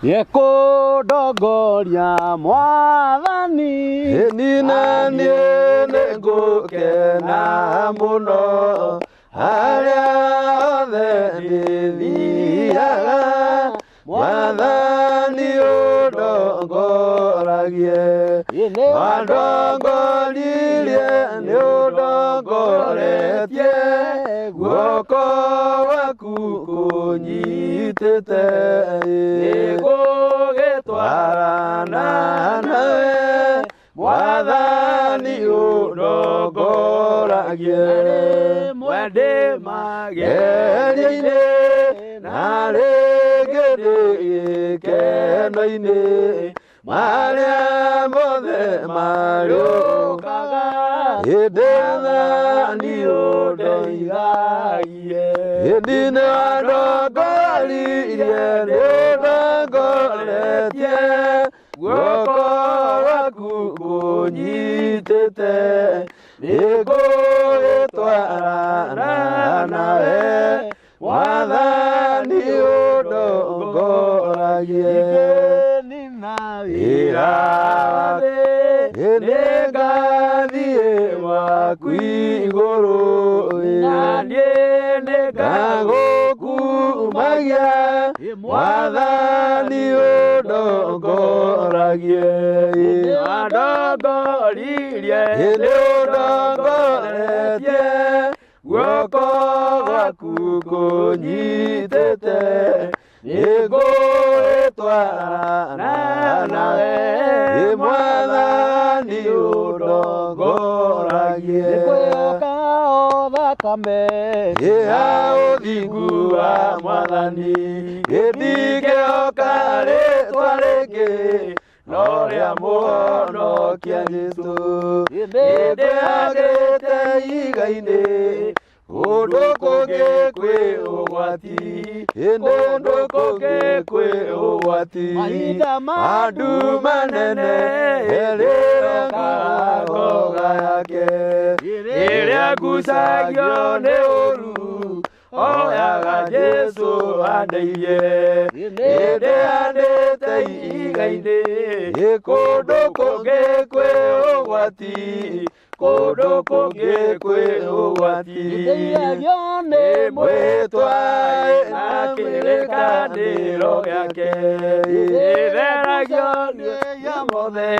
Yekũndongoria Mwathani. Ĩni na niĩ nĩngũkena mũno harĩa hothe ndĩthiaga, Mwathani ũndongoragie. Wandongoririe nĩ ũndongoretie, guoko gwaku kũnyitĩte, nĩngũgĩtwarana nawe, Mwathani ũndongoragie. Mwende Magerio-inĩ na rĩngĩ ndĩ gĩkeno-inĩ, marĩa mothe marĩũkaga, hĩndĩ Mwathani ũndeithagie. Hĩndĩ nĩ wandongoririe, nĩ ũndongoretie, guoko gwaku kũnyitĩte, nĩngũgĩtwarana nawe, Mwathani ũndongoragie. Wĩra nĩngathiĩ gwaku igũrũ, Naniĩ ngagũkumagia, Mwathani ũndongoragie. Wandongoririe, Nĩ ũndongoretie, guoko gwaku kũnyitĩte, nĩngũgĩtwarana nawe, Mwathani ũndongoragie. Nĩkwĩhoka o thakame. Ya ũthingu wa Mwathani, ndingĩhoka rĩtwa rĩngĩ no rĩa Mũhonokia Jesũ. Nĩndĩagĩte igai-inĩ kũndũ kũngĩ kwĩ ũgwati, kũndũ kũngĩ kwĩ ũgwati, Mahinda ma andũ manene ĩrĩroka ngoga yake, Rĩrĩa ngucagio nĩ ũru, oyaga Jesũ andeithie. Nĩndĩanĩte igai-inĩ kũndũ kũngĩ kwĩ ũgwati, kũndũ kũngĩ kwĩ ũgwati, Ndeithagio nĩ mwĩtwa Na kĩrĩkanĩro gĩake, ĩtheragio nĩ mothe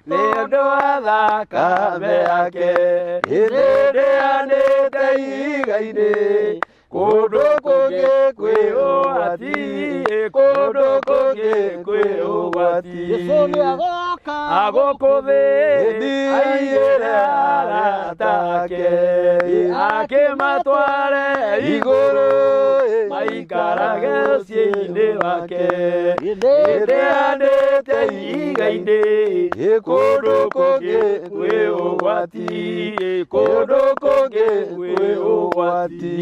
nĩ ũndũ wa thakame yake. Nĩndĩanĩte igai-inĩ kũndũ kũngĩ kwĩ ũgwati, kũndũ kũngĩ kwĩ ũgwati, Jesũ nĩagoka Agũkũ thĩ aigĩre arata ake, akĩmatware igũrũ maikarage ũciĩ-inĩ wake. Nĩndĩanĩte igai-inĩ kũndũ kũngĩ kwĩ ũgwati, kũndũ kũngĩ kwĩ ũgwati.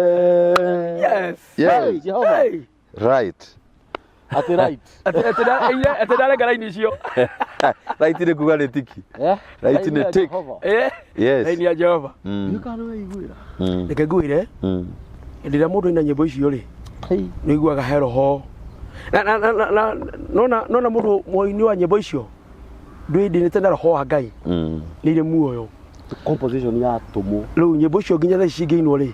Amen. Yes. Yes. Jehova. Hey. Right. Atĩ right. Atĩ ndarenga raini icio. Right nĩ kuga nĩ tiki. Eh? Right nĩ ya tick. Jehova. Eh, Yes. Raini ya Jehova. Ndiũĩ kana nĩwaiguĩra. Reke ngwĩre, hĩndĩ ĩrĩa mũndũ aina nyĩmbo icio rĩ, Hey. nĩ ũiguaga he roho. Na nona mũndũ mũini wa nyĩmbo icio ndwĩndinĩte na roho wa Ngai, nĩ irĩ muoyo. Composition ya tũmũ. Rĩu nyĩmbo icio nginya thaa ici cingĩinwo rĩ,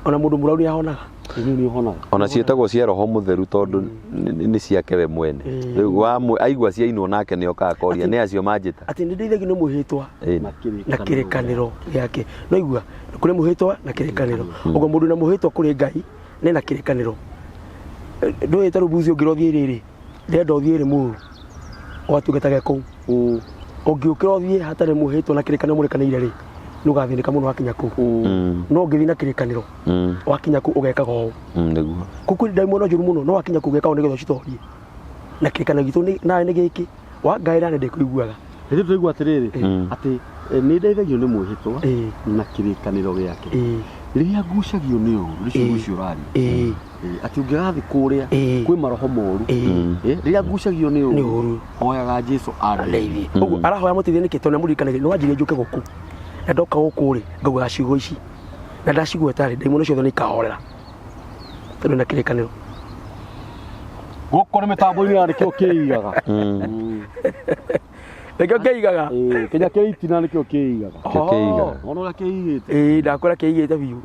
ona mũndũ mũrau nĩ ahonaga. Rĩu nĩ ũhonaga. Ona ciĩtagwo cia roho mũtheru tondũ nĩ ciake we mwene. Rĩu aigua ciainwo nake nĩ okaga akoria nĩ acio manjĩta. Atĩ nĩ ndeithagio nĩ mwĩhĩtwa Ĩni. na kĩrĩkanĩro gĩake. No igua kũrĩ mwĩhĩtwa na kĩrĩkanĩro. Ũguo mũndũ na mwĩhĩtwa kũrĩ Ngai nĩ na kĩrĩkanĩro. Ndũĩ ta rĩu Buzi ũngĩra ũthiĩ rĩrĩ, ndĩrenda ũthiĩ Rĩmuru ũgatungatage kũu. Ũngĩũkĩra ũthiĩ hatarĩ mwĩhĩtwa na kĩrĩkanĩro mũrĩkanĩire rĩ, nĩ ũgathĩnĩka mũno wakinya kũu. No ũngĩthiĩ na kĩrĩkanĩro wakinya kũu ũgekaga ũũ. Nĩguo. Kũu kwĩ ndaimono njũru mũno no wakinya kũu ũgeka ũũ nĩgetha ũcitorie. Na kĩrĩkanĩro gitũ nawe nĩ gĩkĩ, wangaĩra nĩ ndĩkũiguaga. Rĩu tũraigua atĩrĩrĩ, atĩ nĩ ndeithagio nĩ mwĩhĩtwa na kĩrĩkanĩro gĩake. Rĩrĩa ngucagio nĩ ũru, nĩ ciugo icio ũraria. Atĩ ũngĩgathiĩ kũrĩa kwĩ maroho moru. Rĩrĩa ngucagio nĩ Nĩ ũru, ũru. hoyaga Jesũ andeithie. Ũguo arahoya mũteithie nĩkĩ tondũ nĩamũririkanagĩria nĩ wanjirie njũke gũkũ na ndoka gũkũ rĩ ngaugaga ciugo ici. Na ndacigweta rĩ, ndaimono ciothe nĩ ikahorera tondũ na kĩrĩkanĩro. Gũkũ nĩ mĩtambo-inĩ ya nĩkĩo kĩigaga. Nĩkĩo kĩigaga. Ĩĩ, kĩnya kĩ itina nĩkĩo kĩigaga. Nĩkĩo kĩigaga. Ona ũrĩa kĩigĩte. Ĩĩ, ndakwĩra kĩigĩte biũ.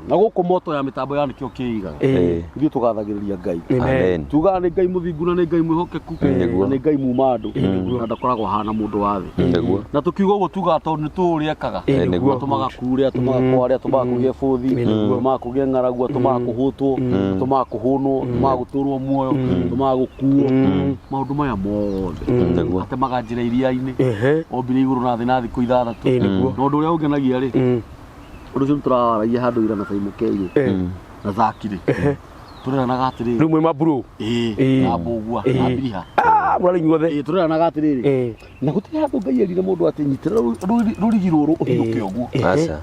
Na gũkũ moto ya mĩtambo ya nĩkĩo kĩigaga. Ĩĩ. Ithuĩ tũgathagĩrĩria Ngai. Amen. Tugaga nĩ Ngai mũthingu na nĩ Ngai mwĩhokeku Nĩguo. na nĩ Ngai muma andũ na ndakoragwo ahana mũndũ wa thĩ. Nĩguo. Na tũkiuga ũguo tugaga tondũ nĩ tũĩ ũrĩa ekaga. Ĩĩ, nĩguo. Atũmaga kure, atũmaga kware, atũmaga kũgĩe bũthi, atũmaga kũgĩe ng'aragu, atũmaga kũhũtwo, atũmaga kũhũnwo, atũmaga gũtũrwo muoyo, atũmaga gũkuo. Maũndũ maya mothe. Nĩguo. Atemaga njĩra iria-inĩ. Ehe. Ombire igũrũ na thĩ na thikũ ithathatũ. Ĩĩ, nĩguo. Na ũndũ ũrĩa ũngenagia rĩ, ũndũ ũcio tũrawaragia handũ ira na Saimũkei na Zakiri. Tũreranaga atĩrĩrĩ. Rĩu mwĩ maburo. Ĩĩ, Ĩĩ. na Mbũgua, na Ĩĩ. Mbiriha. Ah, mũrarĩ inyuothe. Ĩĩ, tũreranaga atĩrĩrĩ. Ĩĩ. Na gũtirĩ handũ Ngai erire mũndũ atĩ nyitĩrĩra rũrigi rũrũ ũhithũke ũguo. Aca.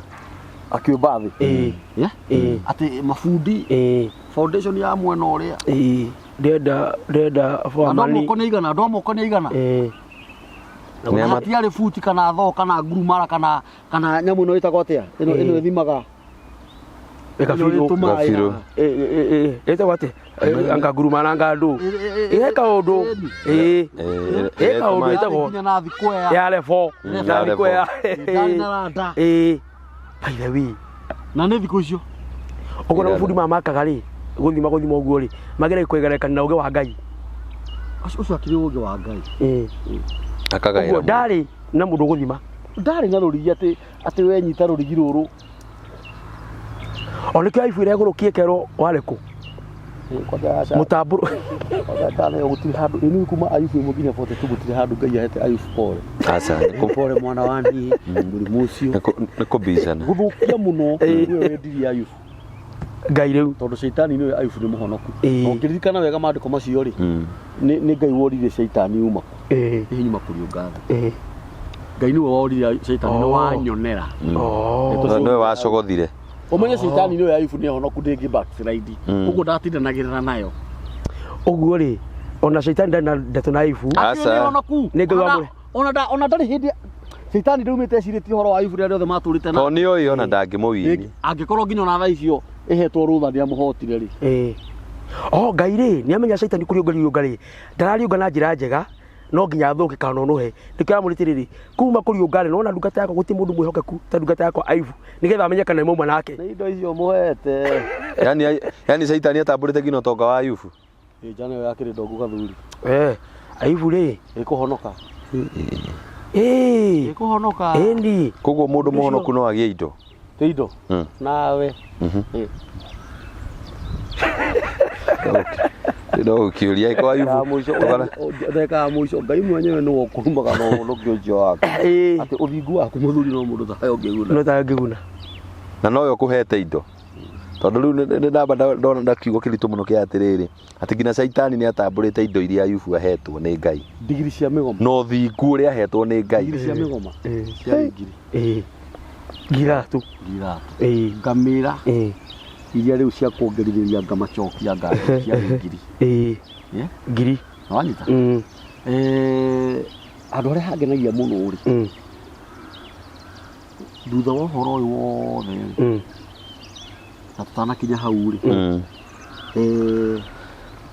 Akĩũmba thĩ. Ĩĩ. Yeah? Ĩĩ. Atĩ mabundi Ĩĩ. foundation ya mwena ũrĩa. Ĩĩ. Ndĩrenda ndĩrenda Andũ a foreman. moko nĩ aigana, andũ a moko nĩ aigana. Ĩĩ. Na Nĩ ama- hatiarĩ buti kana thoo kana ngurumara kana kana nyamũ ĩno ĩtagwo atĩa? Ĩno ĩno ĩthimaga. Gabirũ. Ĩno ĩtũmaga Gabirũ. Ĩĩ, ĩtagwo atĩa? Anga ngurumara anga ndũ. Ĩ kaũndũ. Ĩĩ. Ĩ kaũndũ ĩtagwo nginya na thikwea. ya levo. Ya Ya levo. thikwea. Ndarĩ na randa. Ĩĩ. By the way, Na nĩ thikũ icio. ũguo na mabundi maya makaga rĩ, gũthima gũthima ũguo rĩ, mageragia kwĩgerekania na ũgĩ wa Ngai. Ũcio ũcio akĩrĩ ũgĩ wa Ngai. Ĩĩ. Akagaĩra Ũguo mũndũ. ndarĩ na mũndũ ũgũthima. Ndarĩ na rũrigi atĩ atĩ we nyita rũrigi rũrũ. O nĩkĩo aibu ĩrĩa ĩgũrũkie ĩkerwo warĩ kũ? Kwanja aca. Mũtambũro. Kwanja ndaneo gũtirĩ handũ ĩnu kuma Ayubu ĩmwe nginya 42 gũtirĩ handũ Ngai ahete Ayubu pole. Aca. Nĩ kũ- Pole mwana wa niĩ mũrimũ ũcio. nĩ kũ- nĩ kũbicana. Gũthũkia mũno nĩwe wendirie Ayubu. Ngai rĩu. Tondũ caitani nĩwe Ayubu nĩ mũhonoku. Ĩĩ. Na ũngĩririkana wega maandĩko macio rĩ, Mm. nĩ nĩ Ngai woririe caitani uma kũ? Ĩĩ. Hihi nyuma kũriũnga thĩ. Ĩĩ. Ngai nĩwe woririe caitani nĩ Oh. wanyonera. Oh. Nĩwe wacogothire. Ũmenye caitani nĩwe Ayubu nĩ honoku ndĩngĩ backslide. Ũguo ndatindanagĩrĩra nayo. Ũguo rĩ, ona caitani ndarĩ na ndeto na Ayubu. Aca. Akĩrĩ nĩ honoku. Nĩ Ngai Ona- wamũre. Ona nda ona ndarĩ hĩndĩ caitani ndaumĩte ecirĩtie ũhoro wa Ayubu rĩrĩa rĩothe matũrĩte na Tondũ nĩ oĩ ona ndangĩmũwini. angĩkorwo nginya ona thaa icio ĩhetwo rũtha nĩ amũhotire rĩ. Ĩĩ. Oh, Ngai rĩ, nĩ amenya caitani kũriũnga riũnga rĩ, ndarariũnga na njĩra njega, no nginya athũke kana ũnũhe. Nĩkĩo aramwĩrĩte rĩrĩ, kuma kũriũnga rĩ, nĩwona ndungata yakwa gũtirĩ mũndũ mwĩhokeku ta ndungata yakwa Ayubu, nĩgetha amenye kana nĩ mauma nake. Nĩ indo icio mũhete. Yaani yaani caitani atambũrĩte nginya ũtonga wa Ayubu. Ĩ njana ĩyo yakĩrĩ ndongu gathuri. Eh, Ayubu rĩ, Ĩkũhonoka. ĩĩ, Ĩkũhonoka. ĩni, Koguo mũndũ mũhonoku no agĩe indo. Tĩ indo. Mm. Nawe. Ĩ. No gũkĩũria ĩko Ya Ayubu. mũico Tũgana- ndagĩka ya mũico Ngai mwenyewe nĩwe ũkũrumaga na ũhonokio ũcio waku. ĩĩ, Atĩ ũthingu waku mũthuri no mũndũ tawe ũngĩguna. no tawe ngĩguna. Na nowe ũkũhete indo. Tondũ rĩu nĩ ndamba ndona na kiugo kĩritũ mũno kĩa atĩrĩrĩ atĩ nginya caitani nĩ atambũrĩte indo iria Ayubu ahetwo nĩ Ngai. Ndigiri cia mĩgoma. Na ũthingu ũrĩa ahetwo nĩ Ngai. Ndigiri cia mĩgoma. Ĩĩ. Ciarĩ ngiri. Ĩĩ. Ngiratũ. Ngiri ithatũ. Ĩĩ. Ngamĩra Ĩĩ. iria rĩu cia kuongerithĩria ngamacokia ngari ciarĩ ngiri. Ĩĩ. Yeah? Ngiri. Nĩwanyita? Mm. Eh, handũ harĩa hangenagia mũno rĩ Mm. thutha wa ũhoro ũyũ wothe rĩ Mm. na tũtanakinya hau rĩ Mm. eh,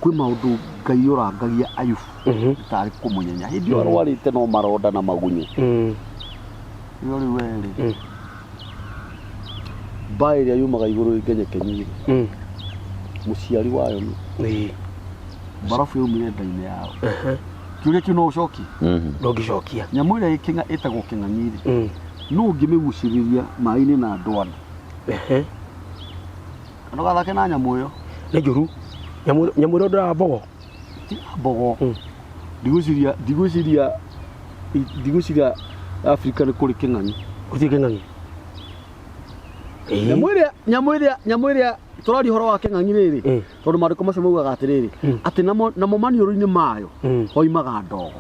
kwĩ maũndũ Ngai ũrangagia Ayubu Mhm. tarĩ kũmũnyenya hĩndĩ ĩyo arwarĩte no maronda na magunyũ Mm. ĩyo rĩu we rĩ Mm. mbaa ĩrĩa yumaga igũrũ ĩngenyekenyi rĩ Mm. mũciari wayo nĩ Ĩĩ. mbarabu yaumire nda-inĩ yao kĩũria kĩu no ũcokie Mhm. Ndũngĩcokia. nyamũ ĩrĩa ĩkĩng'a ĩtagwo kĩng'ang'i rĩ Mm. no ũngĩmĩgucĩrĩria maĩ-inĩ na ndwana Ehe. ndũgathake na nyamũ ĩyo Nĩ njũru. Nyamũ nyamũ ĩrĩa ndũraga mbogo. ti mbogo Mm. ndigwĩciria ndigwĩciria ndigwĩciria Afrika nĩ kũrĩ kĩng'ang'i Gũtirĩ kĩng'ang'i. Ĩĩ. nyamũ ĩrĩa nyamũ ĩrĩa nyamũ ĩrĩa tũraria ũhoro wa kĩng'ang'i rĩrĩ Mm. tondũ maandĩko macio maugaga atĩrĩrĩ Mm. atĩ namo namo maniũrũ-inĩ mayo Mm. hoimaga ndogo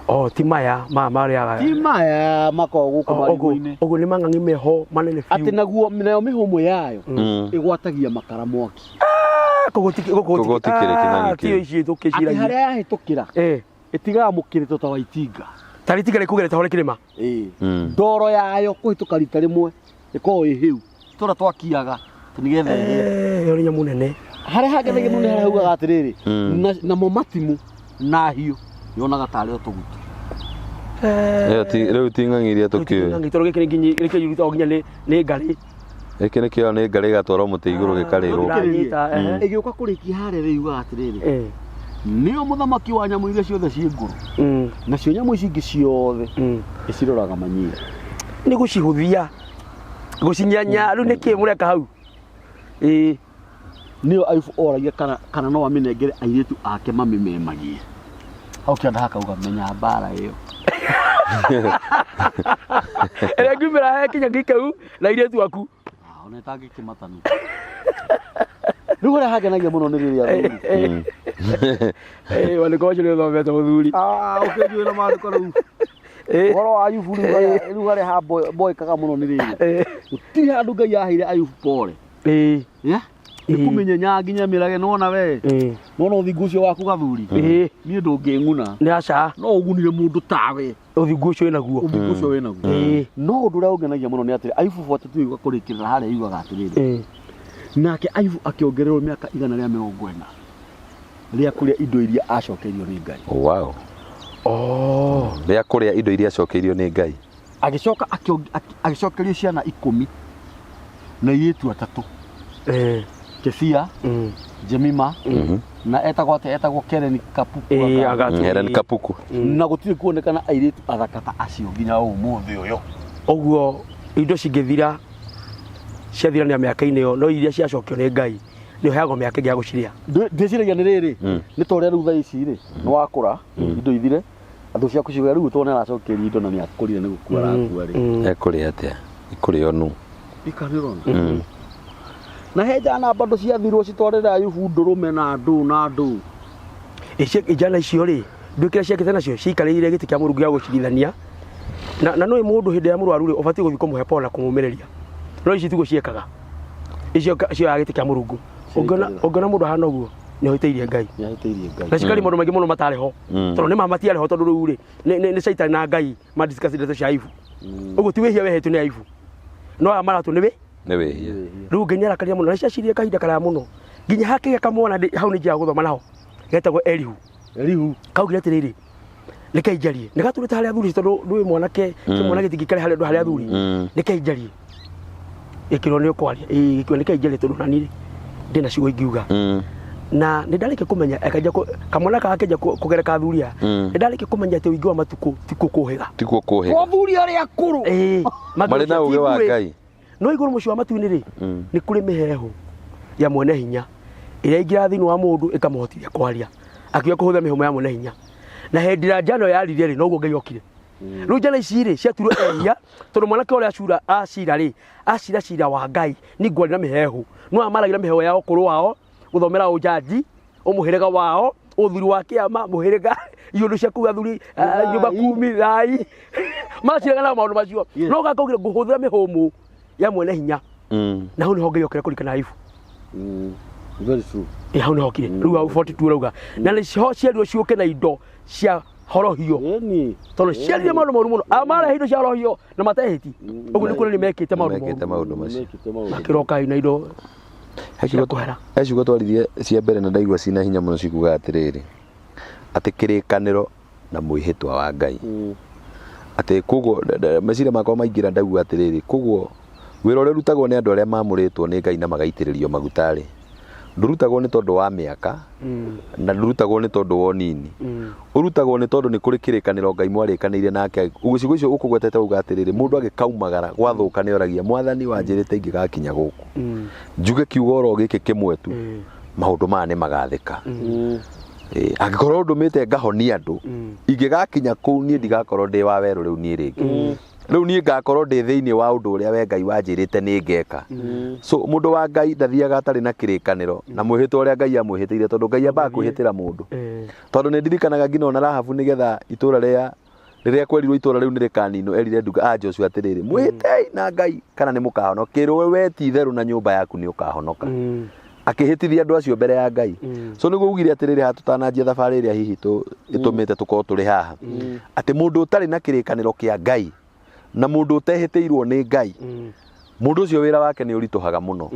Oh, ti maya maya marĩaga. ti maya makoragwo gũkũ Oh, ũguo marigũ-inĩ ũguo nĩ mang'ang'i meho manene atĩ biũ. naguo nayo mĩhũmũ yayo Mm. ĩgwatagia makara mwaki Koguo ti gũkũ Koguo ti kĩrĩ kĩng'ang'i ti kĩu. ici atĩ tũkĩciragia. harĩa yahĩtũkĩra Eh. ĩtigaga mũkĩrĩto ta wa itinga Tarĩ itinga rĩkũgerete hore kĩrĩma. Ĩĩ. Mm. ndoro yayo kũhĩtũka rita rĩmwe ĩkoragwo ĩ hĩu Tũrĩa twakiaga nĩgetha ĩrĩe. Ĩyo nĩ nyamũ nene. Harĩa hangenagia mũno nĩ harĩa haugaga atĩrĩrĩ, namo matimũ na hiũ yonaga tarĩ o tũgutu. Ĩyo rĩu ti ng'ang'i iria tũkĩũĩ. Ng'ang'i tondũ gĩkĩ nĩ nginya gĩkĩ irutagwo nginya nĩ ngarĩ. Gĩkĩ nĩ kĩoywo nĩ ngarĩ ĩgatwarwo mũtĩ igũrũ gĩkarĩrwo. Ndĩranyita, ehe. Ĩgĩũka kũrĩkia harĩa rĩ yugaga atĩrĩrĩ, nĩyo mũthamaki wa nyamũ iria ciothe ciĩ ngũrũ, nacio nyamũ ici ingĩ ciothe ĩciroraga manyira. Nĩ gũcihũthia gũcinyanya rĩu nĩ kĩ mũreka hau? Ĩĩ. Nĩyo Ayubu oragia kana no amĩnengere airĩtu ake mamĩmemagie. Hau kĩanda hakauga menya mbara ĩyo. Ĩrĩa ngiumĩra he kĩnyang'i kĩu na airĩtu aku. Ah, ona ĩtangĩkĩmatanu. Rĩu harĩa hangenagia mũno nĩ rĩrĩa athuri. Ĩĩ maandĩko macio nĩ ũthomete mũthuri. Ah, ũkĩnjũĩra maandĩko rĩu. Ũhoro wa Ayubu rĩu harĩa hamboĩkaga mũno nĩ rĩrĩ. Gũtirĩ handũ Ngai aheire Ayubu pole. Yeah? Nĩ kũmenyenya nginya mĩrage nona we. Nona ũthingu ũcio waku gathuri. Niĩ ndũngĩng'una. Nĩ aca. No ũgunire mũndũ tawe. Ũthingu ũcio wĩnaguo. Ũthingu ũcio wĩnaguo. No ũndũ ũrĩa ũngenagia mũno nĩ atĩrĩ, Ayubu 42 yuga kũrĩkĩrĩra harĩa yugaga atĩrĩrĩ. Nake Ayubu akĩongererwo mĩaka 140 rĩa kũrĩa indo iria acokeirio nĩ Ngai. Wow. Oh. Rĩa kũrĩa indo iria acokeirio nĩ Ngai. Agĩcoka agĩcokerio ciana 10 na airĩtu 3. Kesia, Jemima, na etagwo atĩa? Etagwo Keren Kapuku. Helen Kapuku. Na gũtirĩ kuonekana airĩtu athaka ta acio nginya ũmũthĩ ũyũ. Ũguo indo cingĩthira ciathira nĩ mĩaka-inĩ ĩyo, no iria ciacokio nĩ Ngai nĩ ũheagwo mĩaka ĩngĩ ya gũcirĩa. Ndĩciragia nĩ rĩrĩ, nĩ ta ũrĩa rĩu thaa ici rĩ, nĩ wakũra, indo ithire, andũ ciaku ciuga rĩu tondũ nĩ aracokeria indo na nĩ akũrire nĩ gũkua arakua rĩ. Ekũrĩa atĩa? Ikũrĩo nũ? Ika nĩ ũrona. Na he njana bado ciathirwo citwarĩre Ayubu ndũrũme na ndũ na ndũ. Njana icio rĩ, nduĩkĩra ciakĩte nacio ciikarĩire gĩtĩ kĩa Mũrungu gĩa gũcirithania. Na nĩ mũndũ hĩndĩ ya mũrwaru rĩ, ũbatiĩ gũthiĩ kũmũhe pole na kũmũmĩrĩria. No ici tiguo ciĩkaga. Icio cioyaga gĩtĩ kĩa Mũrungu. Ũngĩona mũndũ ahana ũguo, nĩ ahĩtĩirie Ngai. Nĩ ahĩtĩirie Ngai. Na cikari maũndũ maingĩ mũno matarĩ ho. Tondũ nĩ ma matiarĩ ho tondũ rĩu rĩ, nĩ Caitani na Ngai ma discuss ndeto cia Ayubu. Ũguo ti wĩhia wehĩtio nĩ Ayubu. No aya maratwo nĩ wĩ? Nĩ wĩhia. Rĩu Ngai nĩ arakarire mũno na ciacirie kahinda karaya mũno. Nginya hakĩgĩa kamwana hau nĩ njĩra gũthoma naho. Getagwo Elihu. Elihu. Kaugire atĩrĩrĩ, reke njarie. Nĩ gatũrĩte harĩa athuri tondũ ndũĩ mwanake, kĩmwana gĩtingĩikara harĩa andũ harĩa athuri. Reke njarie. Gĩkĩrwo nĩ ũkwaria. Ĩĩ gĩkĩrwo nĩ njarie tondũ nani ndĩna ciugo ingiuga. Na nĩ ndarĩkia kũmenya akanjia kamwana gaka akĩanjia kũgereka athuri aya. Nĩ ndarĩkia kũmenya atĩ ũingĩ wa matukũ tikuo kũhĩga. Tikuo kũhĩga. Athuri arĩa akũrũ. Ĩĩ. Marĩ na ũgĩ wa Ngai. No igũrũ mũciĩ wa matu-inĩ rĩ, nĩ kũrĩ mĩheehũ ya mwene hinya ĩrĩa ĩingĩraga thĩinĩ wa mũndũ ĩkamũhotithia kwaria, akiuga kũhũthĩra mĩhũmũ ya mwene hinya. Na hĩndĩ ĩrĩa njano yaririe rĩ, noguo Ngai okire. Rĩu njano ici rĩ, ciatuirwo ehia tondũ mwanake ũrĩa acira rĩ, acira cira wa Ngai nĩ ngwari na mĩheehũ. No aya maragia na mĩheehũ ya ũkũrũ wao, gũthomera ũnjanji, ũmũhĩrĩga wao, ũthuri wa kĩama, mũhĩrĩga, iũndũ cia kũu athuri, nyũmba kumi, thai. Maciraga na maũndũ macio. No gakaugire ngũhũthĩra mĩhũmũ ya mwene hinya. Na hau nĩho Ngai okire kũrikana Ayubu. Very true. Hau nĩho okire. Rĩu hau 42 rauga. Na nĩho ciarirwo ciũke na indo cia horohio. Tondũ ciarire maũndũ moru mũno. Aya marehe indo cia horohio na matehĩti. Ũguo nĩ kuonania mekĩte maũndũ Mekĩte moru. maũndũ macio. Makĩroka na indo cia kũhera. He ciugo twaririe cia mbere na ndaigua cina hinya mũno cikuga atĩrĩrĩ, atĩ kĩrĩkanĩro na mwĩhĩtwa wa Ngai. Atĩ koguo meciria makwa maingĩra ndaigua atĩrĩrĩ, koguo wĩra ũrĩa ũrutagwo nĩ andũ arĩa mamũrĩtwo nĩ Ngai na magaitĩrĩrio maguta rĩ, ndũrutagwo nĩ tondũ wa mĩaka na ndũrutagwo nĩ tondũ wa ũnini. Ũrutagwo nĩ tondũ nĩ kũrĩ kĩrĩkanĩro Ngai mwarĩkanĩire nake. Ũguo ciugo icio ũkũgwetete uga atĩrĩrĩ, mũndũ agĩkaumagara gwathũka nĩ oragia mwathani wanjĩrĩte ingĩgakinya gũkũ njuge kiugo oro gĩkĩ kĩmwe tu, maũndũ maya nĩ magathĩka. Angĩkorwo ũndũmĩte ngahonia andũ, ingĩgakinya kũu niĩ ndigakorwo ndĩ wa werũ rĩu niĩ rĩngĩ. Rĩu niĩ ngakorwo ndĩ thĩinĩ wa ũndũ ũrĩa we Ngai wanjĩrĩte nĩ ngeka. So mũndũ wa Ngai ndathiaga atarĩ na kĩrĩkanĩro na mwĩhĩtwa ũrĩa Ngai amwĩhĩtĩire, tondũ Ngai ambaga kwĩhĩtĩra mũndũ. Tondũ nĩ ndirikanaga nginya ona Rahabu nĩgetha itũra rĩa rĩrĩa kwerirwo itũra rĩu nĩ rĩkaninwo, erire nduga a Joshua atĩrĩrĩ, mwĩhĩtei na Ngai kana nĩ mũkahonoka, kĩrwo we ti itherũ na nyũmba yaku nĩ ũkahonoka. Akĩhĩtithia andũ acio mbere ya Ngai. So nĩguo ugire atĩrĩrĩ, haha tũtananjia thabarĩ ĩrĩa hihi ĩtũmĩte tũkorwo tũrĩ haha, atĩ mũndũ ũtarĩ na kĩrĩkanĩro kĩa Ngai na mũndũ ũtehĩtĩirwo nĩ Ngai, Mũndũ ũcio wĩra wake nĩ ũritũhaga mũno.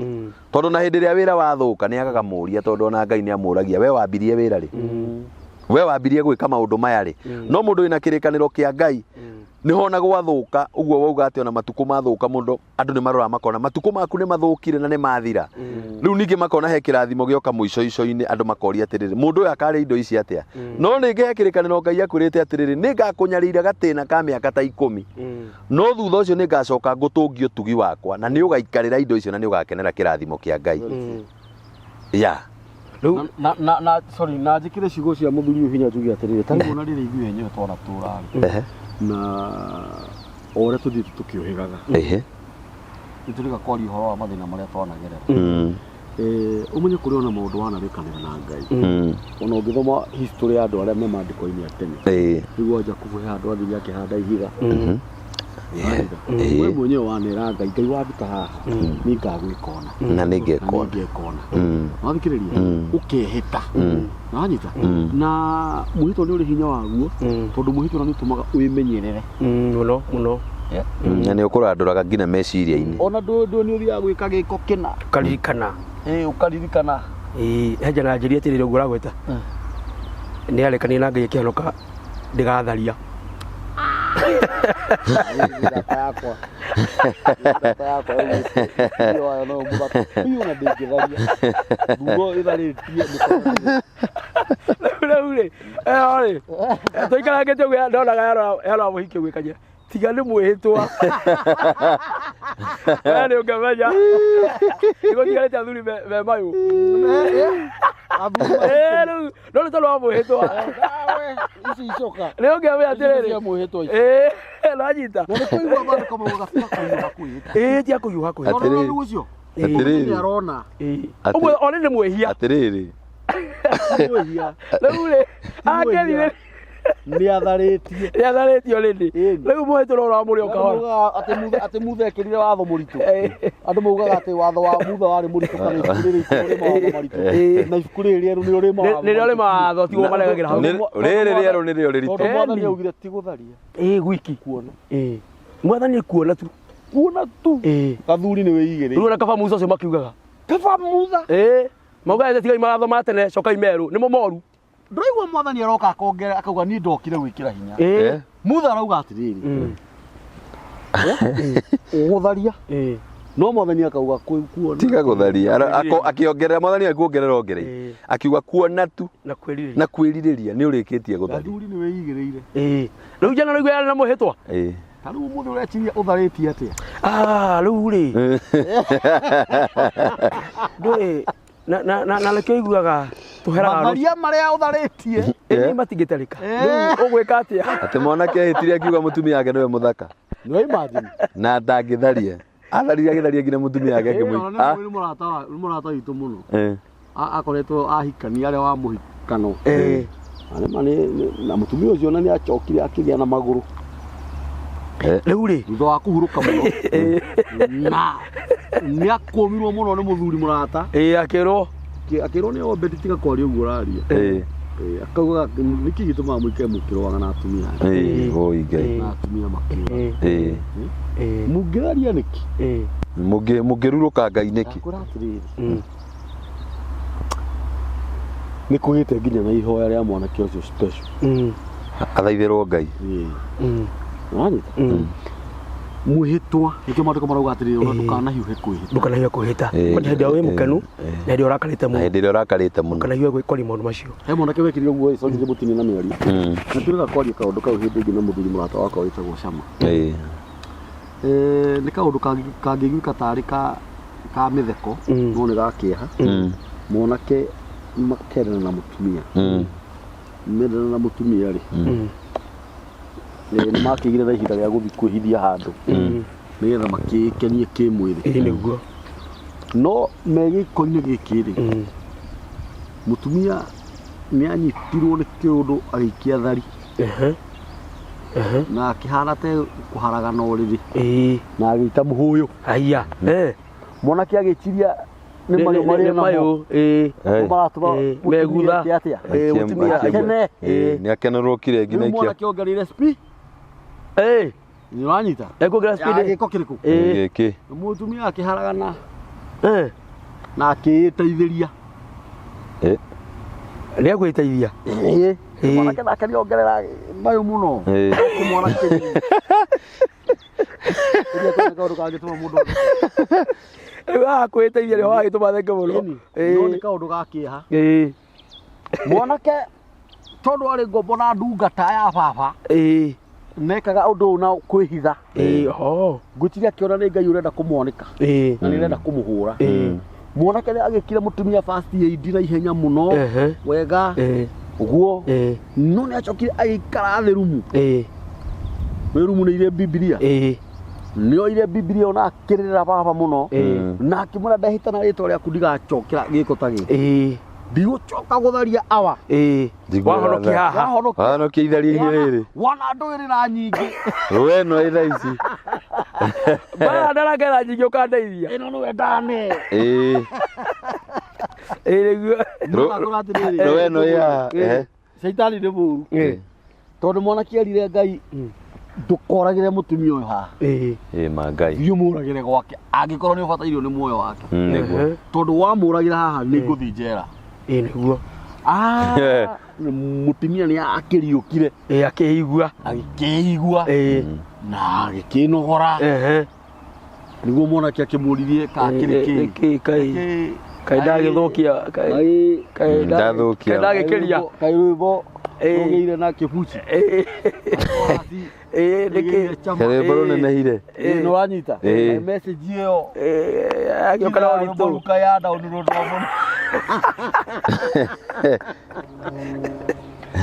Tondũ na hĩndĩ ĩrĩa wĩra wathũka nĩ agaga mũũria tondũ ona Ngai nĩ amũragia we wambirie wĩra rĩ. We wambirie gwĩka maũndũ maya rĩ. No mũndũ wĩna kĩrĩkanĩro kĩa Ngai nĩho ona gwathũka ũguo wauga atĩ ona matukũ mathũka mũndũ andũ nĩ maroraga makona matukũ maku nĩ mathũkire na nĩ mathira. Rĩu ningĩ makona he kĩrathimo gĩoka mũico-ico-inĩ andũ makoria atĩrĩrĩ mũndũ ũyũ akarĩa indo ici atĩa. No ningĩ he kĩrĩkanĩro Ngai akwĩrĩte atĩrĩrĩ nĩ ngakũnyarira gatĩna ka mĩaka ta 10. No thutha ũcio nĩ ngacoka ngũtũngie ũtugi wakwa na nĩ ũgaikarĩra indo icio na nĩ ũgakenera kĩrathimo kĩa Ngai. Yeah. Na sorry na njĩkĩre ciugo cia mũthuri ũyũ hinya njuge atĩrĩrĩ ta rĩu ona rĩrĩa ithuĩ enyewe twanatũra rĩ na o ũrĩa tũthiĩte tũkĩũhĩgaga nĩ tũrĩga kwaria ũhoro wa mathĩna marĩa twanagerera. Ũmenye kũrĩ ona maũndũ wanarĩkanĩra na Ngai. Ona ũngĩthoma history ya andũ arĩa me maandĩko-inĩ a tene nĩguo Jakubu he handũ athire akĩhanda ihiga. We mwenyewe wanera Ngai Ngai wanduta haha nĩ ngagwĩka ona na nĩ ngekona. Wathikĩrĩria ũkehĩta na wanyita na mwĩhĩtwa nĩ ũrĩ hinya waguo tondũ mwĩhĩtwa nĩ ũtũmaga wĩmenyerere mũno mũno na nĩ ũkũrandũraga nginya meciria-inĩ ona ndũ nĩ ũthiaga gwĩka gĩko kĩna ũkaririkana ũkaririkana he njana njĩrie atĩrĩrĩ ũguo ũragweta nĩ arekania na Ngai akĩhonoka ndĩgatharia Ndata yakwa ndata yakwa ĩyo wayo no mũthaka biũ na ndĩngĩtharia nguo ĩtharĩtie mũkono rĩu rĩ ĩyo rĩ tũikarangĩte ũguo ndonaga yarora mũhiki ũguo ĩkanjĩra tiga nĩ mwĩhĩtwa we nĩ ũngĩmenya nĩgũtigarĩte athuri me mayũ rĩu no nĩ tondũ wa mwĩhĩtwa ici icoka nĩ ũngĩmenya atĩrĩrĩ cia mwĩhĩtwa ici nanyita na nĩ kũigua maandĩko maugaga tiga kũhiũha kwĩhĩta tia kũhiũha kwĩhĩta tondũ rĩu ũcio Atĩrĩrĩ. nĩ arona ũguo one nĩ mwĩhia Atĩrĩrĩ mwĩhia rĩu rĩ akĩrire nĩ atharĩtie nĩ atharĩtio rĩndĩ rĩu mwĩhĩtwa no ũramũrĩa o kahora atĩ Mutha ekĩrire watho mũritũ andũ maugaga atĩ watho wa Mutha warĩ mũritũ kana ibuku rĩrĩ rĩ mawatho maritũ na ibuku rĩrĩ rĩerũ nĩrĩo rĩ mawatho nĩrĩo rĩ mawatho tiguo maregagĩra hau rĩrĩ rĩerũ nĩrĩo rĩritũ tondũ mwathani augire ti gũtharia gwiki kuona mwathani nĩ kuona tu kuona tu gathuri nĩ wĩigĩrĩire rĩu ona kaba Musa ũcio makiugaga kaba Mutha maugaga tigai mawatho ma tene cokai merũ nĩmo moru ndũraigua mwathani aroka akongerera akauga niĩ ndokire gwĩkĩra hinya Mutha arauga atĩrĩrĩ ũgũtharia no mwathani akauga kuona tiga gũtharia akĩongerera mwathani akuongerera ongereire akiuga kuona tu na kwĩrirĩria na kwĩrirĩria nĩ ũrĩkĩtie gũtharia gathuri nĩ wĩigĩrĩire rĩu jana rĩu yarĩ na mwĩhĩtwa ta rĩu ũmũthĩ ũreciria ũtharĩtie atĩa rĩu rĩ ndũĩ na nĩkĩo iguaga tũheraga matharia marĩa ũtharĩtie ĩni matingĩtarĩka rĩu ũgwĩka atĩa atĩ mwanake ehĩtire akiuga mũtumia wake nĩwe mũthaka no imagine na ndangĩtharia atharire agĩtharia nginya mũtumia wake akĩmũi nĩ mũrata witũ mũno akoretwo ahikania arĩa wa mũhikano na mũtumia ũcio na nĩ acokire akĩgĩa na magũrũ rĩu rĩ thutha wa kũhurũka mũno na nĩ akũmirwo mũno nĩ mũthuri mũrata akĩrwo akĩrwo nĩ Obedi tiga kwaria ũguo ũraria akauga nĩkĩ gĩtũmaga mũikare mũkĩrũaga na atumia oi Ngai na atumia makĩrũa mũngĩtharia nĩkĩ mũngĩrurũka Ngai nĩkĩ ndakwĩra atĩrĩrĩ nĩ kũgĩte nginya na ihoya rĩa mwanake ũcio special athaithĩrwo Ngai wanyita mwĩhĩtwa nĩkĩo maandĩko marauga atĩrĩrĩ ona ndũkanahiũhe kwĩhĩta ndũkanahiũhe kwĩhĩta kwanja hĩndĩ ĩrĩa wĩ mũkenu na hĩndĩ ĩrĩa ũrakarĩte mũno na hĩndĩ ĩrĩa ũrakarĩte mũno ndũkanahiũhe kwaria maũndũ macio he mwanake wekire ũguo sorry ndĩmũtinie na mĩario na tũrĩga kwaria kaũndũ kau hĩndĩ ĩngĩ na mũthuri mũrata wakwa wĩtagwo Cama nĩ kaũndũ kangĩiguĩka tarĩ ka mĩtheko no nĩ ga kĩeha mwanake makendana na mũtumia mendana na mũtumia rĩ nĩ makĩgire na ihinda rĩa gũthiĩ kwĩhithia handũ nĩgetha makĩkenie kĩmwĩrĩ nĩguo no me gĩko-inĩ gĩkĩ rĩ mũtumia nĩ anyitirwo nĩ kĩũndũ agĩikia thari na akĩhana te kũharagana ũrĩrĩ na agĩita mũhũyũ aya mwanake agĩciria nĩ mayũ marĩ namo maratũma megutha mũtumia akene nĩ akenerũkire nginya ikia mwanake ongereire spi Nĩ ũranyita? Ekuongerera Ya speed. gĩko kĩrĩkũ? Ĩĩ. Gĩkĩ. Mũtumia akĩharagana Eh. na akĩĩteithĩria. Eh. Nĩ egwĩteithia. Ĩĩ. Ĩĩ. Mwanake nake nĩongerera mayũ mũno. Ĩĩ. Mwanake. Ĩrĩa kwĩna kaũndũ kangĩtũma mũndũ Rĩu haha kwĩteithia nĩho hagĩtũma thenge mũno. Ĩni, no nĩ kaũndũ ga kĩeha. Ĩĩ. Mwanake tondũ arĩ ngombo na ndungata ya baba Ĩĩ. mekaga ũndũ ũyũ na kwĩhitha. Ĩĩ. Oh. Ngwĩciria akĩona nĩ Ngai ũrenda kũmwanĩka Ĩĩ. na nĩ ũrenda kũmũhũra. Ĩĩ. Mwanake nĩ agĩkire mũtumia first aid na ihenya mũno Ehe. wega Ĩĩ. ũguo Ĩĩ. no nĩ acokire agĩikara thĩ rumu Ĩĩ. wĩ rumu nĩ irĩ Bibilia Ĩĩ. nĩ oire Bibilia ona akĩrĩra baba mũno Ĩĩ. na akĩmwĩra ndehĩta na rĩtwa rĩaku ndigacokera gĩko ta gĩkĩ Ĩĩ. ndigũcoka gũtharia awa Ĩĩ. Njiguaga Wahonokia tha. haha. wahonokia Wahonokia itharia-inĩ rĩrĩ. wana ndũĩrĩ na nyingĩ Rũĩ ĩno ĩ thaa ici. Mbara ndarangera nyingĩ ũkandeithia. ĩno nĩwe ndane Ĩĩ. Ĩĩ nĩguo. Rũĩ ĩno ĩ haha. Ehe. Caitani nĩ mũru Ĩĩ. tondũ mwanake erire Ngai ndũkoragĩre mũtumia ũyũ haha Ĩĩ. Ĩĩ ma Ngai. thiĩ ũmũragĩre gwake angĩkorwo nĩ ũbatairio nĩ muoyo wake Nĩguo. Ehe. tondũ wamũragĩra haha nĩ ngũthiĩ njera Ĩĩ nĩguo. Ah, mũtumia nĩ akĩriũkire Ĩĩ akĩigua. agĩkĩigua Ĩĩ. na agĩkĩnogora Ehe. nĩguo mwanake akĩmũririe kakĩrĩ kĩ Kĩ kai. Kai ndagĩthũkia. Kai kai Ndathũkia. Kai ndagĩkĩria. Kaĩ rwĩmbo Ĩĩ. rũgĩire na kĩbuci Ĩĩ. Ĩĩ nĩkĩ. Karwĩmbo rũnenehire. Ĩĩ nĩ wanyita Ĩĩ. message ĩyo Ĩĩ agĩũka na ũritũ. Ruka ya download mũno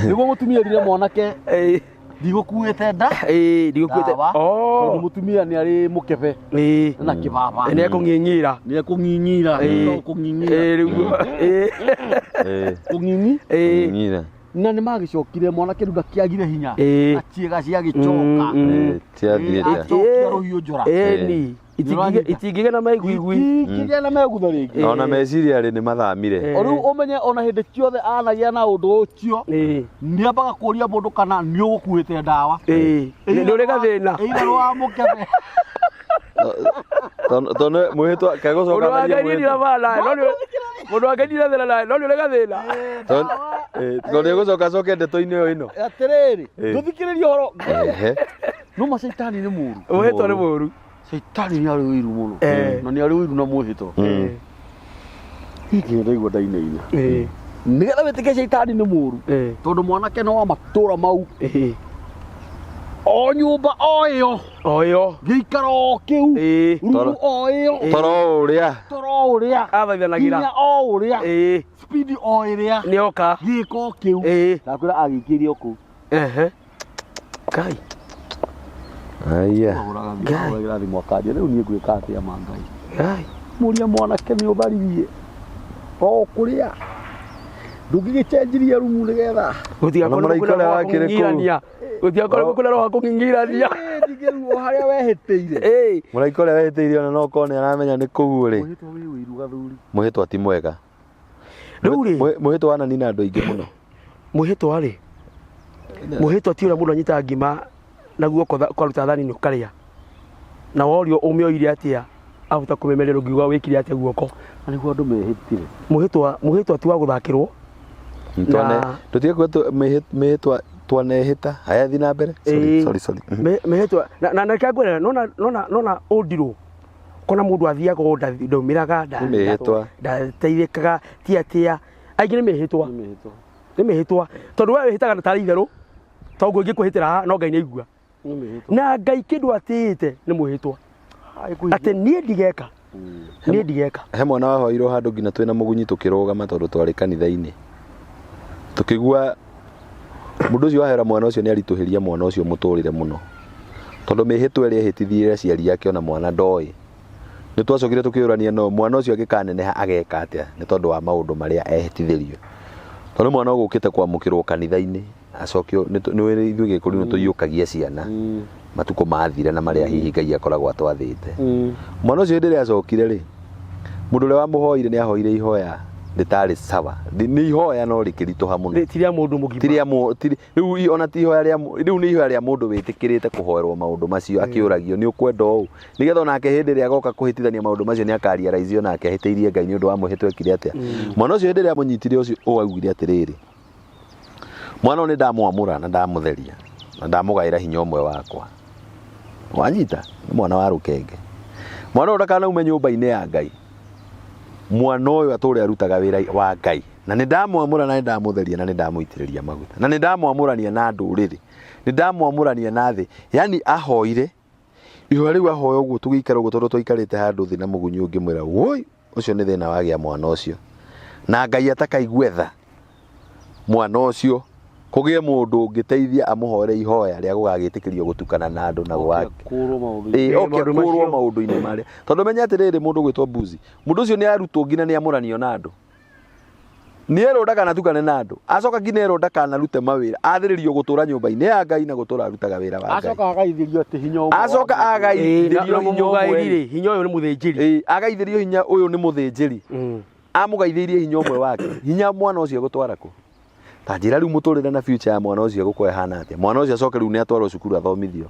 nĩguo mũtumia erire mwanake Ĩĩ. ndigũkuĩte nda Ĩĩ ndigũkuĩte. Ndawa. Tondũ Oh. mũtumia nĩ arĩ mũkebe Ĩĩ. na kĩbaba Nĩ ekũng'ing'ira. nĩ ekũng'ing'ira Ĩĩ. kũng'ing'ira Ĩĩ nĩguo. Ĩĩ. Ĩĩ. kũng'ing'i Ĩĩ. Ng'ira. na nĩ magĩcokire mwanake rĩu ndakĩagire hinya Ĩĩ. na ciĩga ciagĩcoka Ĩĩ. Tiathiĩte. acokia rũhiũ njora Ĩni. Nĩũranyita? Itingĩgĩa na maiguigui. itingĩgĩa na megutho rĩngĩ Ona meciria rĩ nĩ mathamire. Ĩĩ. O rĩu ũmenye ona hĩndĩ ciothe anagĩa na ũndũ ũcio Ĩĩ. nĩ ambaga kũria mũndũ kana nĩ ũgũkuĩte ndawa Ĩĩ. Nĩ ũrĩ gathĩna. ĩira rwa mũkebe Tondũ mwĩhĩtwa Mũndũ kegũcoka wa tharia Ngai niĩ mwĩhĩtwa. ndirabana no nĩ mũndũ wa Ngai ndirathĩna nawe no nĩ ũrĩ gathĩna. Tondũ nĩ egũcoka acoke ndeto-inĩ ĩyo ĩno. Atĩrĩrĩ Ĩĩ. ndũthikĩrĩrie ũhoro Ehe. no ma caitani nĩ mũru Mwĩhĩtwa nĩ mũru. caitani nĩ arĩ ũiru mũno Eh. na nĩ arĩ ũiru na mwĩhĩtwa Mm. Hihi ndaigua ndainaina Ĩĩ. nĩgetha wĩtĩkie caitani nĩ mũru Ĩĩ. tondũ mwanake no wa matũra mau Ĩĩ. o nyũmba o ĩyo O ĩyo. gĩikaro o kĩu Ĩĩ. rumu o ĩyo Toro ũrĩa. toro o ũrĩa Athaithanagĩra. hinya o ũrĩa Ĩĩ. speed o ĩrĩa Nĩ oka. gĩko kĩu Ĩĩ. ndakwĩra agĩikĩrie o kũu Ehe. Kai. Aya. ahũragĩra thimũ akanjia rĩu niĩ ngwĩka atĩa ma Ngai Kai. mũria mwanake nĩ ũtharirie o kũrĩa ndũngĩgĩcenjirie rumu nĩgetha Gũtigakorwo Ona kwĩna mũraika roho wa ũrĩa wakĩrĩ kũu. kũng'ing'irania. Gũtigakorwo kwĩna roho wa kũng'ing'irania. ndigĩru o harĩa wehĩtĩire Ĩĩ. Mũraika ũrĩa wehĩtĩirie ona no okorwo nĩ aramenya nĩ kũu rĩ. mwĩhĩtwa wĩ ũiru gathuri Mwĩhĩtwa ti mwega. Rĩu rĩ. Mwĩhĩtwa wananina andũ aingĩ mũno. Mwĩhĩtwa rĩ. Mwĩhĩtwa ti ũrĩa mũndũ anyitaga ngima na guoko kwaruta thani-inĩ ũkarĩa. Na worio ũmĩoire atĩa ahota kũmĩmeria ndũngiuga wĩkire atĩa guoko. Na nĩguo andũ mehĩtire Mwĩhĩtwa mwĩhĩtwa ti wa gũthakĩrwo. Na- Tũtige kuga mĩhĩtwa twanehĩta. Haya thiĩ na mbere. Sorry, Ĩĩ. sorry, sorry. Mĩhĩtwa na na reke ngwĩre nona nona nona ũndirũ kona mũndũ athiaga ũũ ndaumĩraga Nĩ mĩhĩtwa. ndateithĩkaga ti atĩa aingĩ nĩ mĩhĩtwa nĩ mĩhĩtwa nĩ mĩhĩtwa tondũ we wĩhĩtaga na tarĩ itherũ toguo ingĩkwĩhĩtĩra haha no Ngai nĩ aigua nĩ mĩhĩtwa na Ngai kĩndũ atĩĩte nĩ mwĩhĩtwa atĩ niĩ ndigeka niĩ ndigeka He mwana wahoirwo handũ nginya twĩna mũgunyi tũkĩrũgama tondũ twarĩ kanitha-inĩ. Tũkĩgua mũndũ ũcio wahera mwana ũcio nĩ aritũhĩria mwana ũcio mũtũrĩre mũno. Tondũ mĩhĩtwa ĩrĩa ehĩtithirie aciari ake ona mwana ndoĩ. Nĩ twacokire tũkĩũrania no mwana ũcio angĩkaneneha ageka atĩa nĩ tondũ wa maũndũ marĩa ehĩtithĩrio. Tondũ mwana ũgũkĩte kwamũkĩrwo kanitha-inĩ acokio nĩ ithuĩ gĩkũyũ nĩ tũiyũkagia ciana matukũ mathira na marĩa hihi Ngai akoragwo atwathĩte. Mwana ũcio hĩndĩ ĩrĩa acokire rĩ mũndũ ũrĩa wamũhoire nĩ ahoire ihoya Rĩtarĩ sawa. Nĩ ihoya no rĩkĩritũha mũno. Ti rĩa mũndũ mũgima. Ti rĩa rĩu ona ti ihoya rĩa rĩu nĩ ihoya rĩa mũndũ wĩtĩkĩrĩte kũhoerwo maũndũ macio akĩũragio nĩ ũkwenda ũũ, nĩgetha onake hĩndĩ ĩrĩa agoka kũhĩtithania maũndũ macio nĩ akarealize onake ahĩtĩirie Ngai nĩ ũndũ wa mwĩhĩtwa ekire atĩa. Mwana ũcio hĩndĩ ĩrĩa amũnyitire ũcio ũũ augire atĩrĩrĩ, mwana ũyũ nĩ ndamwamũra na ndamũtheria na ndamũgaĩra hinya ũmwe wakwa. Wanyita? Nĩ mwana wa rũkenge. Mwana ũyũ ndakanaume nyũmba-inĩ ya Ngai. Mwana ũyũ atũre arutaga wĩra wa Ngai. Na nĩ ndamwamũra na nĩ ndamũtheria na nĩ ndamũitĩrĩria maguta. Na nĩ ndamwamũrania na ndũrĩrĩ. Nĩ ndamwamũrania na thĩ. Yaani ahoire, ihoya rĩu ahoya ũguo tũgĩikara ũguo tondũ twaikarĩte handũ thĩ na mũgunyi ũngĩmwĩra, woi, ũcio nĩ thĩna wagĩa mwana ũcio. Na Ngai atakaigue tha mwana ũcio, kũgĩe mũndũ ũngĩteithia amũhoere ihoya rĩa gũgagĩtĩkĩrio gũtukana na andũ na gũga Kũrwo maũndũ-inĩ. Ĩĩ, oke Maũndũ akũrwo macio. maũndũ-inĩ marĩa. Tondũ menya atĩrĩrĩ, mũndũ gwĩtwo mbuzi, mũndũ ũcio nĩ arutwo nginya nĩ amũranio na andũ. Nĩ erwo ndakanatukane na andũ. Acoka nginya erwo ndakanarute mawĩra. Athĩrĩrio gũtũra nyũmba-inĩ ya Ngai na gũtũra arutaga wĩra wa Ngai. Acoka agaithĩrio atĩ hinya ũmwe. Acoka agaithĩrio Na hinya ũmwe. mũgaĩri-rĩ, hinya ũyũ nĩ mũthĩnjĩri. Ĩĩ, agaithĩrio hinya ũyũ nĩ mũthĩnjĩri. Amũgaithĩirie hinya ũmwe wake. Hinya mwana ũcio egũtwara kũ? Ta njĩra rĩu mũtũrĩre na future ya mwana ũcio egũkorwo ĩhana atĩa? Mwana ũcio acoke rĩu nĩ atwarwo cukuru athomithio.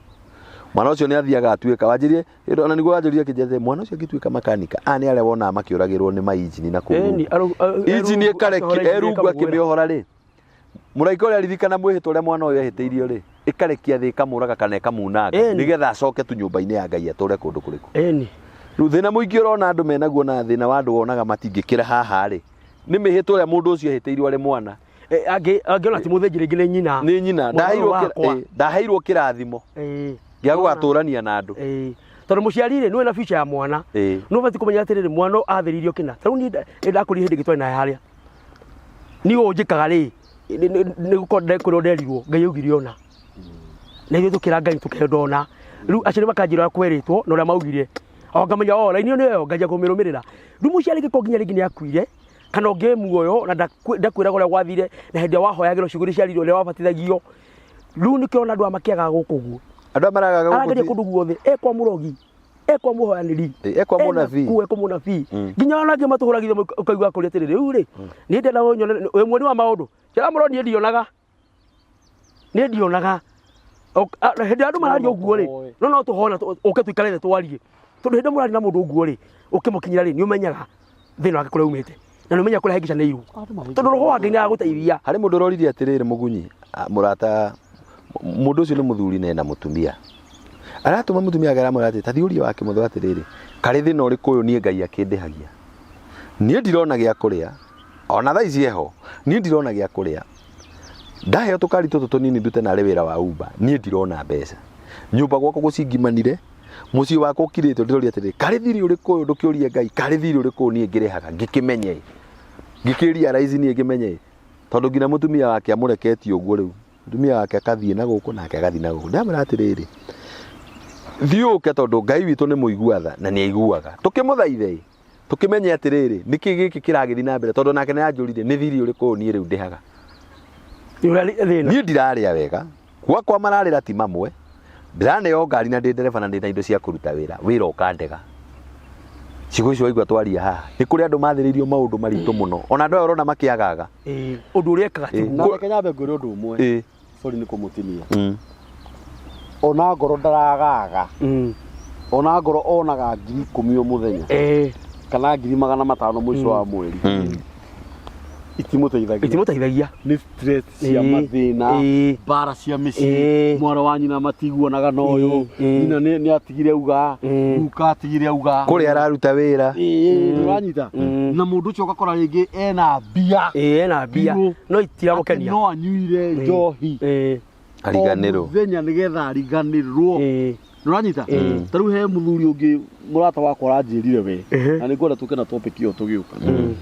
Mwana ũcio nĩ athiaga atuĩka, wanjĩrie, ona nĩguo wanjĩrie akĩnjĩra atĩ, mwana ũcio angĩtuĩka makanika, aya nĩ arĩa wonaga makĩũragĩrwo nĩ mainjini na kũu Ĩni, rungu. Injini ĩkarekia, erungu akĩmĩohora rĩ, mũraika ũrĩa aririkana mwĩhĩtwa ũrĩa mwana ũyũ ehĩtĩirio rĩ, ĩkarekia thĩ ĩkamũraga kana ĩkamunanga, Ĩni. nĩgetha acoke tu nyũmba-inĩ ya Ngai atũre kũndũ kũrĩkũ. Ĩni. Rĩu thĩna mũingĩ ũrona andũ menaguo na thĩna wa andũ wonaga matingĩkĩra haha rĩ, nĩ mĩhĩtwa ũrĩa mũndũ ũcio ehĩtĩirio arĩ mwana. Angĩona ti mũthĩnjĩri rĩngĩ nĩ nyina. Nĩ nyina. Mwana ũyũ wakwa. Ndaheirwo kĩrathimo gĩa gũgatũrania na andũ. Tondũ mũciari rĩ, nĩwe na future ya mwana. Nĩ ũbatiĩ kũmenya atĩrĩrĩ, mwana ũyũ athĩrĩirio kĩna. Ta rĩu niĩ nĩ ndakũrire hĩndĩ ĩngĩ twarĩ naye harĩa. Niĩ ũũ njĩkaga rĩ, nĩ gũkorwo ndekwĩrwo nderirwo, Ngai augire ũna. Na ithuĩ tũkĩra Ngai tũkenda ũna. Rĩu aciari makanjĩra ũrĩa kwerĩtwo na ũrĩa maugire. O ngamenya, o, raini ĩyo nĩyo, nganjia kũmĩrũmĩrĩra. Rĩu mũciari angĩkorwo nginya rĩngĩ nĩ akuire, kana ũngĩ muoyo na ndakwĩraga ũrĩa gwathire, na hĩndĩ ĩrĩa wahoyagĩrwo ciugo iria ciaririo, ũrĩa wabatithagio. Rĩu nĩkĩo ona andũ aya makĩagaga gũkũ ũguo. Andũ aya maragaga gũkũ Arageria kũndũ guothe, e kwa mũrogi, e kwa mũhoyanĩri, E kwa mũnabii. ena kuo, e kwa mũnabii. Nginya ona angĩ matũhũragithia ũkaigua akũria atĩrĩrĩ, rĩu rĩ, niĩ ndĩrenda ũnyone, wĩ muoni wa maũndũ. Njĩra mũro niĩ ndionaga. Niĩ ndionaga. Hĩndĩ ĩrĩa andũ mararia ũguo rĩ, no tũhona ũke tũikare thĩ twarie. Tondũ hĩndĩ ĩrĩa mũraria na mũndũ ũguo rĩ, ũkĩmũkinyĩra rĩ, nĩ ũmenyaga thĩna wake kũrĩa umĩte. Na nĩ ũmenyaga kũrĩa ahĩngĩcanĩirwo. Tondũ roho wa Ngai nĩ aragũteithia. Harĩ mũndũ ũroririe atĩrĩrĩ mũgunyi, mũrata, mũndũ ũcio nĩ mũthuri na ena mũtumia. Aratũma mũtumia ake aramwĩra atĩ, ta thiĩ ũrie wake mũthũ atĩrĩrĩ, karĩ thĩna ũrĩkũ ũyũ niĩ Ngai akĩndĩhagia? Niĩ ndirona gĩa kũrĩa, ona thaa ici eho, niĩ ndirona gĩa kũrĩa. Ndaheo tũkari tũtũ tũnini ndute narĩ wĩra wa Uber, niĩ ndirona mbeca. Nyũmba gwakwa gũcingimanire, mũciĩ wakwa ũkirĩtwo, ndĩroria atĩrĩrĩ, karĩ thiri ũrĩkũ ũyũ ndũkĩũrie Ngai, karĩ thiri ũrĩkũ ũyũ niĩ ngĩrĩhaga, ngĩkĩmenye ĩ. Ngĩkĩrealize niĩ ngĩmenye ĩ. Tondũ nginya mũtumia wake amũreketie ũguo rĩu. Mũtumia wake akathiĩ na gũkũ nake agathiĩ na gũkũ. Ndamwĩra atĩrĩrĩ, thiĩ ũke tondũ Ngai witũ nĩ mũigua tha na nĩ aiguaga. Tũkĩmũthaithe ĩ, tũkĩmenye atĩrĩrĩ, nĩkĩ gĩkĩ kĩragĩthiĩ na mbere, tondũ nake nĩ anjũririe, nĩ thiri ũrĩkũ ũyũ niĩ rĩu ndĩhaga. Nĩ ũrĩa thĩna. Niĩ ndirarĩa wega, gwakwa mararĩra ti mamwe, ndĩraneo ngari na ndĩ ndereba na ndĩ na indo cia kũruta wĩra, wĩra ũkandega. Ciugo icio waigua twaria haha, nĩ kũrĩ andũ mathĩrĩirio maũndũ maritũ mũno, ona andũ aya ũrona makĩagaga. Ũndũ ũrĩa ekaga tiguo. Na reke nyambe ngwĩre ũndũ ũmwe. Sorry nĩ kũmũtinia. Ona ngoro ndaragaga. Ona ngoro onaga ngiri ikũmi o mũthenya. Kana ngiri magana matano mũico wa mweri. Itimũteithagia. Itimũteithagia. Nĩ stress cia mathĩna, mbara cia mĩciĩ, mwana wa nyina matiguanaga na ũyũ, nyina nĩ atigire auga, guka atigire auga. Kũrĩa araruta wĩra. Nĩ ũranyita? Na mũndũ ũcio ũgakora rĩngĩ ena mbia. Ena mbia. Biũ. No itiramũkenia. Atĩ no anyuire njohi. Ariganĩrwo. O mũthenya nĩgetha ariganĩrwo. Nĩ ũranyita? Ta rĩu he mũthuri ũngĩ mũrata wakwa aranjĩrire we. Na nĩ ngwenda tũke na topic ĩyo tũgĩũka.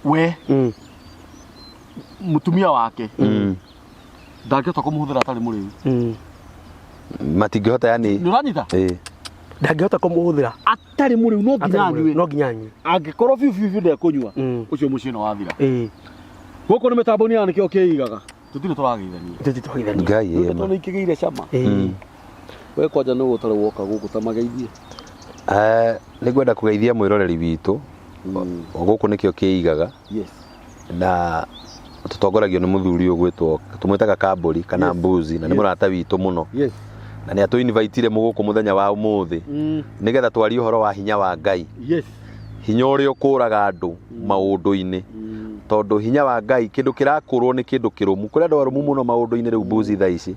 We. Mũtumia wake. Ndangĩhota kũmũhũthĩra atarĩ mũrĩu. Matingĩhota yani. Nĩ ũranyita? Ndangĩhota kũmũhũthĩra. Atarĩ mũrĩu no nginya Atarĩ mũrĩu, anyue. no nginya anyue. Angĩkorwo biũ biũ biũ ndekũnyua, ũcio mũciĩ nĩ wathira. Gũkũ nĩ mĩtambo-inĩ ya nĩkĩo kĩigaga. Tũtirĩ tũrageithania. Tũtirĩ tũrageithania. Ngai Rĩu ĩma. tondũ nĩ ikĩgĩire cama. We kwanja nĩ ũtarĩ woka gũkũ ta mageithie. Nĩ ngwenda kũgeithia mwĩroreri witũ Gũkũ nĩkĩo kĩigaga. Yes. Na tũtongoragio nĩ mũthuri ũgwĩtwo tũmwĩtaga Kambũri kana Yes. Mbuzi, na nĩ Yes. mũrata witũ mũno. Yes. Na nĩ atũ-invitire mũgũkũ mũthenya wa ũmũthĩ nĩgetha twarie ũhoro wa hinya wa Ngai. Yes. Hinya ũrĩa ũkũraga andũ maũndũ-inĩ, tondũ hinya wa Ngai kĩndũ kĩrakũrwo nĩ kĩndũ kĩrũmu. Kũrĩ andũ arũmu mũno maũndũ-inĩ rĩu Mbuzi thaa ici,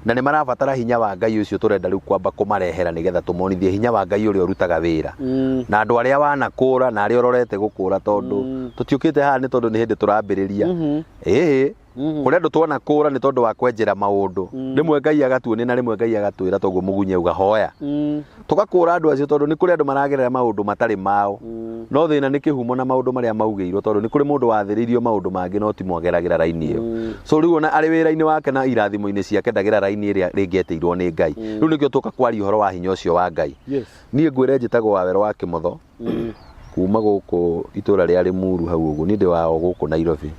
na nĩ marabatara hinya wa Ngai ũcio tũrenda rĩu kwamba kũmarehera nĩgetha tũmonithie hinya wa Ngai ũrĩa ũrutaga wĩra. Na andũ arĩa wanakũra na arĩa ũrorete gũkũra, tondũ tũtiũkĩte haha nĩ tondũ nĩ hĩndĩ tũrambĩrĩria. Ĩĩ, kũrĩ andũ twanakũra nĩ tondũ wa kwenjera maũndũ. Rĩmwe Ngai agatuonia na rĩmwe Ngai agatwĩra toguo mũgunye ugahoya. Tũgakũra andũ acio tondũ nĩ kũrĩ andũ maragerera maũndũ matarĩ mao. No thĩna nĩ kĩhumo na maũndũ marĩa maugĩirwo, tondũ nĩ kũrĩ mũndũ wathĩrĩirio maũndũ mangĩ no ti mwageragĩra raini ĩyo. So rĩu ona arĩ wĩra-inĩ wake na irathimo-inĩ ciake ndagera raini ĩrĩa rĩngĩ etĩirwo nĩ Ngai. Rĩu nĩkĩo tũka kwaria ũhoro wa hinya ũcio wa Ngai. Yes. Niĩ ngwĩre njĩtagwo Wawero wa Kĩmotho kuma gũkũ itũra rĩa Limuru hau ũguo. Niĩ ndĩ wao gũkũ Nairobi.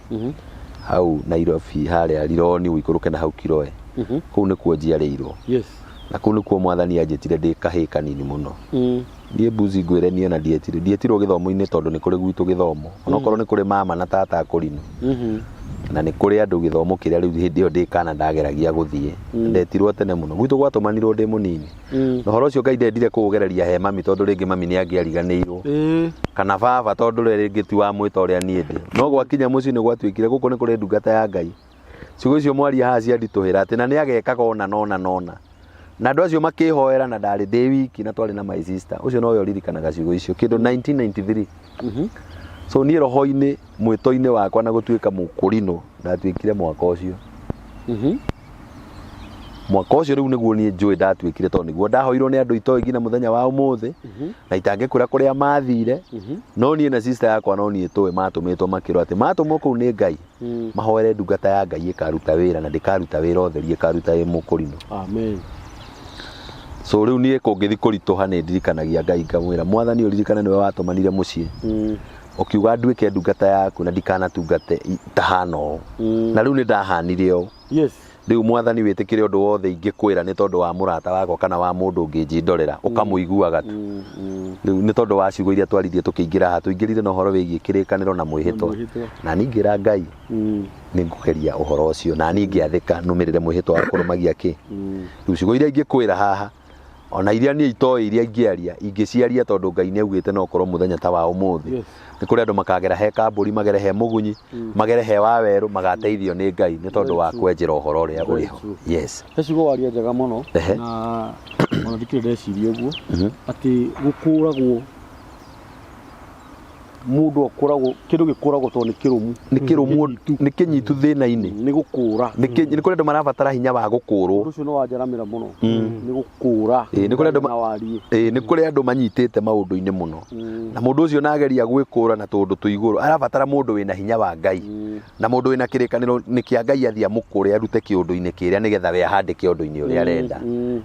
Hau Nairobi harĩa Rironi ũikũrũke na hau Kiroe. Kũu nĩkuo njiarĩirwo. Yes. Na kũu nĩkuo mwathani anjĩtire ndĩ kahĩĩ kanini mũno. Niĩ Mbuzi ngwĩre niĩ ona ndietirwo gĩthomo-inĩ tondũ nĩ kũrĩ gwitũ gĩthomo. Onokorwo nĩ kũrĩ mama na tata akũrinũ. Na nĩ kũrĩ andũ gĩthomo kĩrĩa rĩu hĩndĩ ĩyo ndĩ kana ndageragia gũthiĩ. Ndetirwo tene mũno. Gwitũ gwatũmanirwo ndĩ mũnini. Na ũhoro ũcio Ngai ndendire kũũgereria he mami tondũ rĩngĩ mami nĩ angĩariganĩirwo. Kana baba tondũ rĩngĩ ti wa mwĩta ũrĩa niĩ ndĩ. No gwakinya mũciĩ nĩ gwatuĩkire gũkũ nĩ kũrĩ ndungata ya Ngai. Ciugo icio mwaria haha cianditũhĩra atĩ na nĩ agekaga ona nona nona. Na andũ acio makĩhoera na ndarĩ ndĩ wiki na twarĩ na my sister. Ũcio nowe ũririkanaga ciugo icio kĩndũ 1993. So niĩ roho-inĩ mwĩto-inĩ wakwa na gũtuĩka mũkũrinũ ndatuĩkire mwaka ũcio. Mwaka ũcio rĩu nĩguo niĩ njũĩ ndatuĩkire tondũ nĩguo ndahoirwo nĩ andũ itoĩ nginya mũthenya wa ũmũthĩ na itangĩkwĩra kũrĩa mathire. No niĩ na sister yakwa no niĩ tũĩ matũmĩtwo makĩrwo atĩ matũmwo kũu nĩ Ngai mahoere ndungata ya Ngai ĩkaruta wĩra na ndĩkaruta wĩra ũtheri ĩkaruta ĩ mũkũrinũ. Amen. So rĩu niĩ kũngĩthi kũritũha nĩ ndirikanagia Ngai ngamwĩra mwathani ũririkane nĩwe watũmanire mũciĩ ũkiuga nduĩke ndungata yaku na ndikanatungate tahana ũũ. Na rĩu nĩ ndahanire ũũ. Yes. Rĩu mwathani wĩtĩkĩre ũndũ wothe ingĩkwĩra nĩ tondũ wa mũrata wakwa kana wa mũndũ ũngĩnjindorera ũkamũiguaga tu. Rĩu nĩ tondũ wa ciugo iria twaririe tũkĩingĩra haha tũingĩrire na ũhoro wĩgiĩ kĩrĩkanĩro na mwĩhĩtwa. Na niĩ ngĩra Ngai nĩ ngũgeria ũhoro ũcio na niĩ ngĩathĩka nũmĩrĩre mwĩhĩtwa wa kũrũmagia kĩ. Rĩu ciugo iria ingĩkwĩra haha ona iria niĩ itoĩ iria ingĩaria ingĩciaria tondũ Ngai nĩ augĩte no ũkorwo mũthenya ta wa ũmũthĩ. Yes. Nĩ kũrĩ andũ makagera he Kambũri, magere he Mũgunyi, magere he Wawerũ, magateithio nĩ Ngai nĩ tondũ wa kwenjera ũhoro ũrĩa Very ũrĩ ho. true. Yes. He ciugo waria njega mũno Ehe. na ona ndikĩrĩ ndeciria ũguo atĩ gũkũragwo mũndũ akũragwo kĩndũ gĩkũragwo tondũ nĩ kĩrũmu. Nĩ kĩrũmu, nĩ kĩnyitu thĩna-inĩ. Nĩ gũkũra. Nĩ kũrĩ andũ marabatara hinya wa gũkũrwo. Ũndũ ũcio nĩ wanjaramĩra mũno. Nĩ gũkũra. Ĩĩ, nĩ kũrĩ andũ Na warie. Ĩĩ, nĩ kũrĩ andũ manyitĩte maũndũ-inĩ mũno. Na mũndũ ũcio nageria gwĩkũra na tũũndũ tũ igũrũ arabatara mũndũ wĩna hinya wa Ngai. Na mũndũ wĩna kĩrĩkanĩro nĩ kĩa Ngai athiĩ amũkũre arute kĩũndũ-inĩ kĩrĩa nĩgetha we ahande kĩũndũ-inĩ ũrĩa arenda.